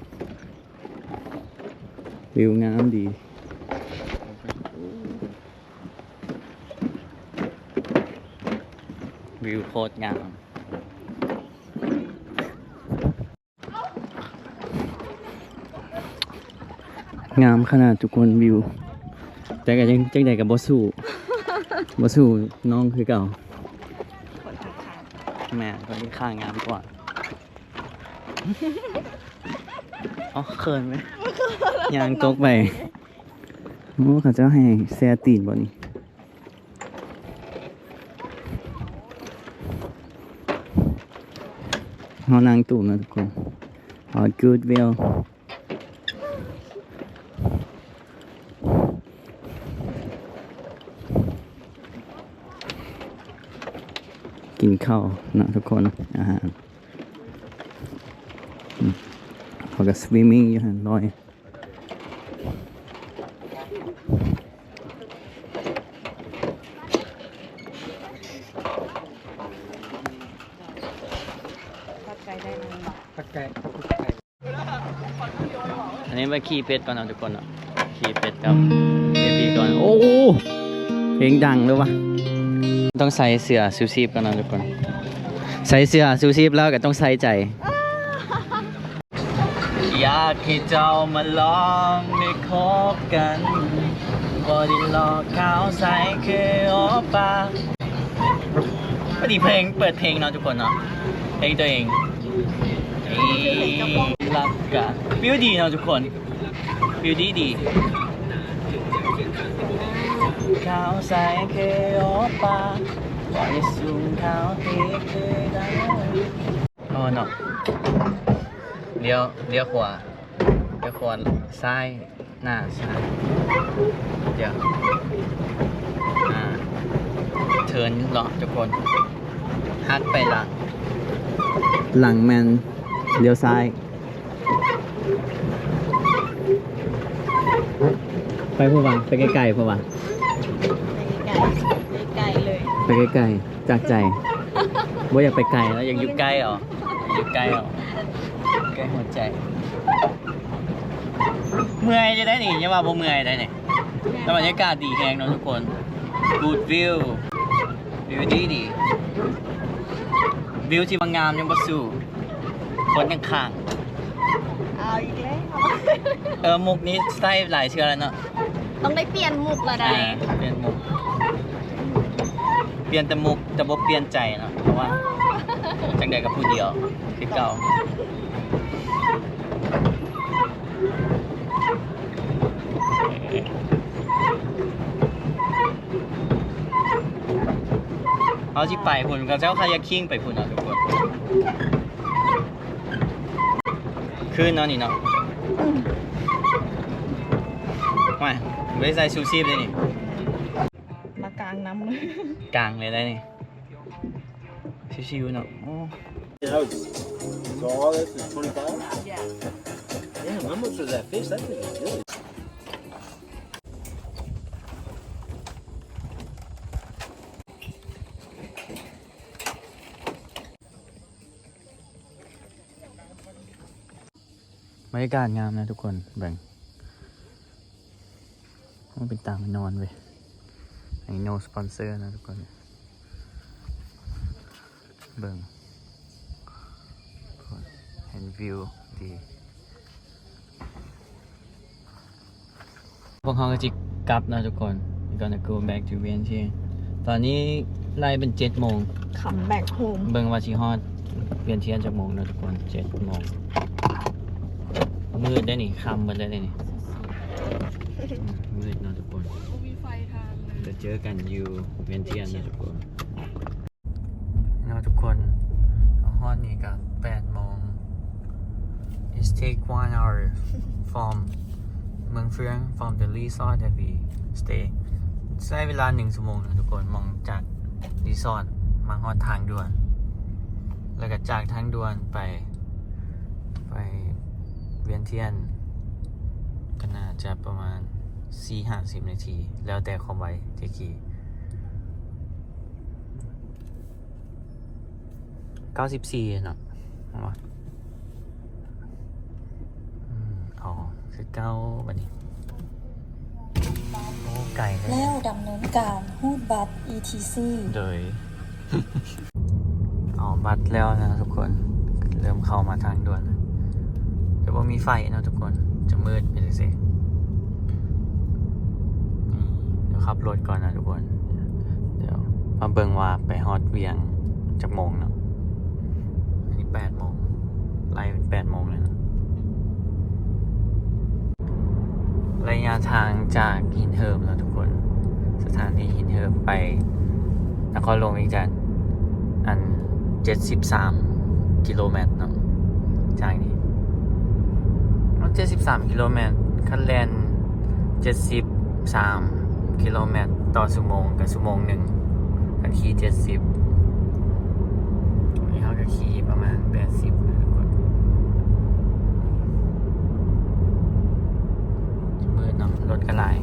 ວິວງາມດີ. ວິວໂຄດງາມ ງາມຂະໜາດທຸກຄົນ ວິວ ແຕ່ກໍຍັງ ຈັ່ງໃດກໍບໍ່ສູ້ ບໍ່ສູ້ນ້ອງຄືເກົ່າ. ແມ່ນ ຄົນຂ້າງງາມກວ່າ. ອໍ ເຂີນເວີຍ ຍ່າງຕົກໄປ. ໂອ້ ເຂົາເຈົ້າໃຫ້ແຊ່ຕີນບໍ່ນີ້? ເຮົານັ່ງຕູມນະທຸກຄົນ. ອໍ Good view. ກິນເຂົ້າເນາະທຸກຄົນ ອາຫານ ອືມ ເຂົາກໍ swimming ຢູ່ຫັ້ນ ລອຍ. ປັກໄກ່ ອັນນີ້ມາຂີ່ເປັດກ່ອນເນາະທຸກຄົນເນາະ ຂີ່ເປັດກັບເບບີກ່ອນ. ໂອ້ ເພງດັງເລີຍວະ. ຕ້ອງໃສ່ເສື້ອຊູຊີບກ່ອນເນາະທຸກຄົນ ໃສ່ເສື້ອຊູຊີບແລ້ວກໍຕ້ອງໃສ່ໃຈ. ຢາກໃຫ້ເຈົ້າມາລອງໄດ້ຄົບກັນ ບໍ່ໄດ້ຫຼອກຂາວໃສຄືໂອປ້າ. ພໍດີເພງ ເປີດເພງເນາະທຸກຄົນເນາະ ເພງຕົວເອງ. ນີ້ ລັກກະ ວິວດີເນາະທຸກຄົນ ວິວດີດີ. ຂາວໃສຄືໂອປ້າ ບໍ່ໄດ້ສູງຂາວຕີຄືດາວ. ອໍເນາະ ລ້ຽວ ລ້ຽວຂວາ ລ້ຽວຂວາ ຊ້າຍ ໜ້າຊ້າຍ ດຽວ ອ່າ ເທີນເນາະທຸກຄົນ ຫັກໄປຫຼັງ ຫຼັງແມ່ນລ້ຽວຊ້າຍ. ໄປພຸ້ນຫວາ ໄປໄກໆພຸ້ນຫວາ ໄປໄກໆ ໄປໄກໆເລີຍ ໄປໄກໆ ຈາກໃຈ. ບໍ່ຢາກໄປໄກແລ້ວ ຢາກຢູ່ໃກ້ເອົາ ຢາກຢູ່ໃກ້ເອົາ ໃກ້ຫົວໃຈ. ເມື່ອຍຢູ່ໄດ໋ນີ້ ຢ່າວ່າບໍ່ເມື່ອຍໄດ໋ນີ້. ແຕ່ບັນຍາກາດດີແຮງເນາະທຸກຄົນ Good view ວິວດີດີ ວິວທີ່ວ່າງາມຍັງບໍ່ສູ້ຄົນຂ້າງໆ. ເອົາອີກແລ້ວ ເອີ ມຸກນີ້ໃຊ້ຫຼາຍເທື່ອແລ້ວເນາະ ຕ້ອງໄດ້ປ່ຽນມຸກລະໄດ໋. ອ່າ ປ່ຽນມຸກ ປ່ຽນແຕ່ມຸກ ແຕ່ບໍ່ປ່ຽນໃຈເນາະ ເພາະວ່າຈັ່ງໃດກໍຜູ້ດຽວຄືເກົ່າ. ເຮົາຊິໄປພຸ້ນ ເຂົາເຈົ້າຂະຍັກຄີງໄປພຸ້ນເນາະທຸກຄົນ. ຄືນເນາະນີ້ເນາະ ອືມ ວ່າ ບໍ່ໄດ້ໃສ່ຊູຊີບເດ້ນີ້ ມາກາງນ້ຳ ກາງເລີຍໄດ໋ນີ້ ຊິວໆເນາະ. ໂອ້ So all this is twenty-five? Yeah. Damn, how much was that fish? That thing was good. ບັນຍາກາດງາມນະທຸກຄົນ ເບິ່ງ ໂອ້ ເປັນຕາມານອນເວີຍ. ອັນນີ້ no sponsor ນະທຸກຄົນ ເບິ່ງ ເຫັນວິວດີ. ພວກເຮົາກໍຊິກັບເນາະທຸກຄົນ We're gonna go back to Vientiane. ຕອນນີ້ໄລ່ເປັນເຈັດໂມງ Come back home. ເບິ່ງວ່າຊິຮອດວຽນທຽນຈັກໂມງເນາະທຸກຄົນ. ເຈັດໂມງ ມືດໄດ໋ນີ້ ຄ່ຳເບິດແລ້ວເດ້ນີ້ ມືດເນາະທຸກຄົນ. ໄປເຈີກັນຢູ່ວຽນທຽນເນາະທຸກຄົນ. ເນາະທຸກຄົນ ເຮົາຮອດນີ້ກໍແປດໂມງ. It take one hour from ເມືອງເຟືອງ from the resort that we stay. ໃຊ້ເວລາໜຶ່ງຊົ່ວໂມງເນາະທຸກຄົນ ມອງຈາກຣີສອດມາຮອດທາງດ່ວນ ແລ້ວກໍຈາກທາງດ່ວນໄປ ໄປວຽນທຽນ ກໍໜ້າຈະປະມານສີ່ຫ້າສິບນາທີ ແລ້ວແຕ່ຄວາມໄວທີ່ຂີ່. ເກົ້າສິບສີ່ເນາະ ເຫັນບໍ່? ອືມ ອໍ ຄືເກົ່າບັດນີ້. ໂອ້ ໄກເລີຍ. ແລ້ວດຳເນີນການຮູດບັດ ອີ ທີ ຊີ ໂດຍ ອໍ ບັດແລ້ວນະທຸກຄົນ ເລີ່ມເຂົ້າມາທາງດ່ວນ ຈະບໍ່ມີໄຟເນາະທຸກຄົນ ຈະມືດໄປຊື່ໆ. ນີ້ ດຽວຂັບລົດກ່ອນນະທຸກຄົນ ດຽວມາເບິ່ງວ່າໄປຮອດວຽງຈັກໂມງເນາະ. ອັນນີ້ແປດໂມງ ໄລ່ເປັນແປດໂມງເລີຍເນາະ. ໄລຍະທາງຈາກຫີນເຫີບເນາະທຸກຄົນ ສະຖານີຫີນເຫີບໄປນະຄອນຫຼວງວຽງຈັນ ອັນ ເຈັດສິບສາມກິໂລແມັດເນາະ ຈາກນີ້ ເຈັດສິບສາມກິໂລແມັດ ຄັນແລ່ນເຈັດສິບສາມກິໂລແມັດຕໍ່ຊົ່ວໂມງ ກໍຊົ່ວໂມງໜຶ່ງ ຄັນຂີ່ເຈັດສິບ. ນີ້ເຮົາກໍຂີ່ປະມານແປດສິບນະທຸກຄົນ. ມືດເນາະ ລົດກໍຫຼາຍ.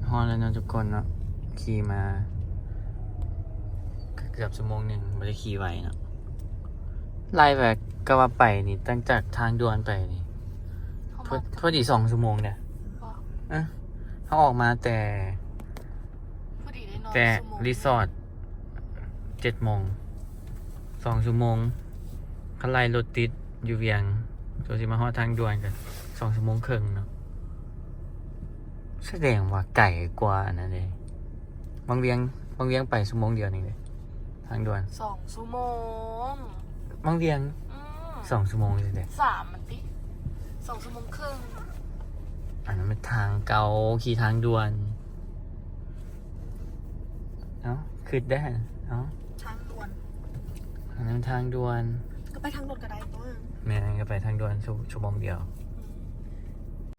ຮອດແລ້ວເນາະທຸກຄົນເນາະ ຂີ່ມາເກືອບຊົ່ວໂມງໜຶ່ງ ບໍ່ໄດ້ຂີ່ໄວເນາະ. ໄລ່ແບບ ກໍວ່າໄປນີ້ ຕັ້ງຈາກທາງດ່ວນໄປນີ້ ເຮົາ ພໍ ມາ ພໍດີສອງຊົ່ວໂມງເດ້. ບໍ່ ເອີ ເຮົາອອກມາແຕ່ ພໍດີໄດ້ນອນ ແຕ່ ຊົ່ວໂມງ ຣີສອດເຈັດໂມງ ສອງຊົ່ວໂມງ. ຄັນໄລ່ລົດຕິດຢູ່ວຽງ ໂຕຊິມາຮອດທາງດ່ວນກໍສອງຊົ່ວໂມງເຄິ່ງເນາະ. ສະແດງວ່າໄກກວ່າອັນນັ້ນເດ້. ວັງວຽງ ວັງວຽງໄປຊົ່ວໂມງດຽວໜຶ່ງເດ້ ທາງດ່ວນ ສອງຊົ່ວໂມງ. ວັງວຽງ ອືມ ສອງຊົ່ວໂມງເດ້ ສາມມັນຕິ ສອງຊົ່ວໂມງເຄິ່ງ. ອັນນັ້ນມັນທາງເກົ່າ ຂີ່ທາງດ່ວນ. ເອົ້າ ຄິດໄດ້ ເອົ້າ ທາງດ່ວນ ອັນນັ້ນທາງດ່ວນ ກໍໄປທາງລົດກໍໄດ້ຕົວະ. ແມ່ນ ກໍໄປທາງດ່ວນຊົ່ວ ຊົ່ວໂມງດຽວ.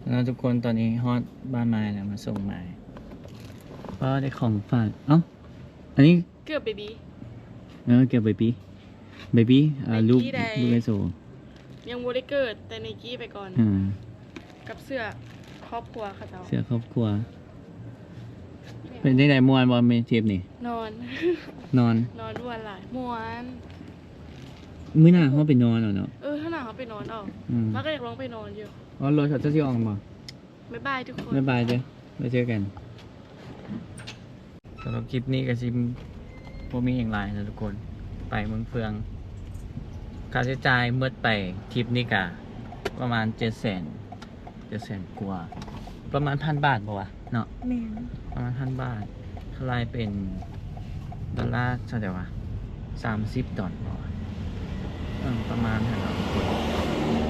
ແລ້ວທຸກຄົນ ຕອນນີ້ຮອດບ້ານມາຍແລ້ວ ມາສົ່ງມາຍ. ປ້າ ໄດ້ຂອງຝາກ. ເອົ້າ ອັນນີ້ເກືອບເບບີ. ເອີ ເກືອບເບບີ ເບບີ ອ່າ ໄນກີ້ ລູກ ໄດ້ ລູກເອໂຊ ຍັງບໍ່ໄດ້ເກີດ ແຕ່ໄນກີ້ໄປກ່ອນ. ອ່າ ກັບເສື້ອຄອບຄົວເຂົາເຈົ້າ ເສື້ອຄອບຄົວ. ເປັນຈັ່ງໃດ ມ່ວນບໍ່ ແມ່ນທຣິບນີ້? ນອນ ນອນ ນອນມ່ວນຫຼາຍ ມ່ວນ. ມື້ໜ້າເຮົາໄປນອນເອົາເນາະ. ເອີ ເຮົາໜ້າເຮົາໄປນອນເອົາ. ອືມ ມາກໍຢາກລອງໄປນອນຢູ່. ອໍ ລົດເຂົາເຈົ້າຊິອອກບໍ່? ບາຍບາຍທຸກຄົນ ບາຍບາຍເດີ້ ໄວ້ເຈີກັນ. ສຳລັບຄລິບນີ້ກໍຊິບໍ່ມີຫຍັງຫຼາຍນະທຸກຄົນ ໄປເມືອງເຟືອງ. ຄ່າໃຊ້ຈ່າຍໝົດໄປທຣິບນີ້ກະປະມານເຈັດແສນ ເຈັດແສນກວ່າ ປະມານພັນບາດບໍ່ວະເນາະ? ແມ່ນ ປະມານພັນບາດ. ຖ້າລາຍເປັນ ດອນລາເທົ່າໃດວະ? ສາມສິບດອນບໍ່ວະ? ເອີ ປະມານຫັ້ນເນາະ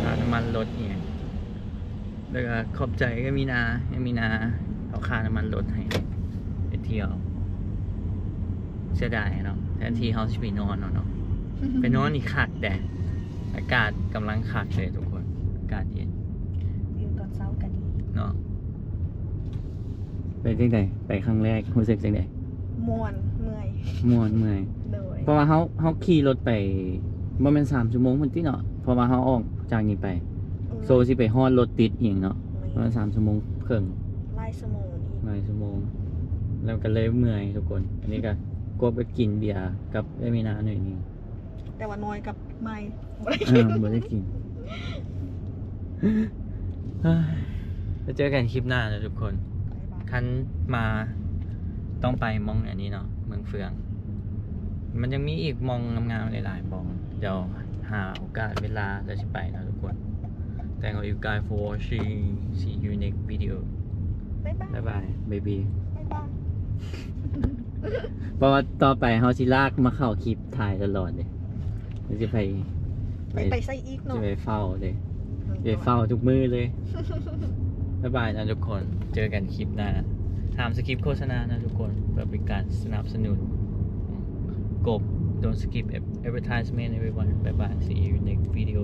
ຄ່ານ້ຳມັນລົດອີ່ຫຍັງ. ແລ້ວກໍຂອບໃຈເອື້ອຍມີນາ ເອື້ອຍມີນາເອົາຄ່ານ້ຳມັນລົດໃຫ້ໄປທ່ຽວ. ເສຍດາຍເນາະ ແທນທີ່ເຮົາຊິໄປນອນເນາະ ໄປນອນນີ້ຄັກແດ່. ອາກາດກຳລັງຄັກເລີຍທຸກຄົນ ອາກາດເຢັນ ວິວຕອນເຊົ້າກໍດີເນາະ. ເປັນຈັ່ງໃດ ໄປຄັ້ງແລກ ຮູ້ສຶກຈັ່ງໃດ? ມ່ວນ ເມື່ອຍ ມ່ວນ ເມື່ອຍ. ໂດຍ ເພາະວ່າເຮົາ ເຮົາຂີ່ລົດໄປ ບໍ່ແມ່ນສາມຊົ່ວໂມງພຸ້ນຕິເນາະ ເພາະວ່າເຮົາອອກຈາກນີ້ໄປ ອືມ ໂຊຊິໄປຮອດລົດຕິດອີກເນາະ ແມ່ນ ປະມານສາມຊົ່ວໂມງເຄິ່ງ ຫຼາຍຊົ່ວໂມງອີກ ຫຼາຍຊົ່ວໂມງ ແລ້ວກໍເລີຍເມື່ອຍທຸກຄົນ. ອັນນີ້ກໍກວບໄປກິນເບຍກັບເອື້ອຍມີນາໜ້ອຍໜຶ່ງ. ແຕ່ວ່ານ້ອຍກັບໄມ້ບໍ່ໄດ້ກິນ ເອີ ບໍ່ໄດ້ກິນ. ເຮີ້ຍ ໄປເຈີກັນຄລິບໜ້າເດີ້ທຸກຄົນ. ບາຍບາຍ. ຄັນມາຕ້ອງໄປໝ່ອງອັນນີ້ເນາະ ເມືອງເຟືອງ. ມັນຍັງມີອີກໝ່ອງງາມໆຫຼາຍໆບ່ອນ. ດຽວຫາໂອກາດເວລາແລ້ວຊິໄປເນາະທຸກຄົນ. Thank you guys for watching. See you next video. ບາຍບາຍ ບາຍບາຍ ເບບີ ບາຍບາຍ. ເພາະວ່າຕໍ່ໄປເຮົາຊິລາກມາເຂົ້າຄລິບຖ່າຍຕະຫຼອດເດ້. ຊິໄປ ໄປ ໄປໃສອີກເນາະ? ຊິໄປເຝົ້າເດ້ ໄປເຝົ້າທຸກມື້ເລີຍ. ບາຍບາຍນະທຸກຄົນ ເຈີກັນຄລິບໜ້າ. ຫ້າມສະກິບໂຄສະນານະທຸກຄົນ ເພື່ອເປັນການສະໜັບສະໜູນ. ກົບ Don't skip advertisement everyone. Bye bye. See you next video.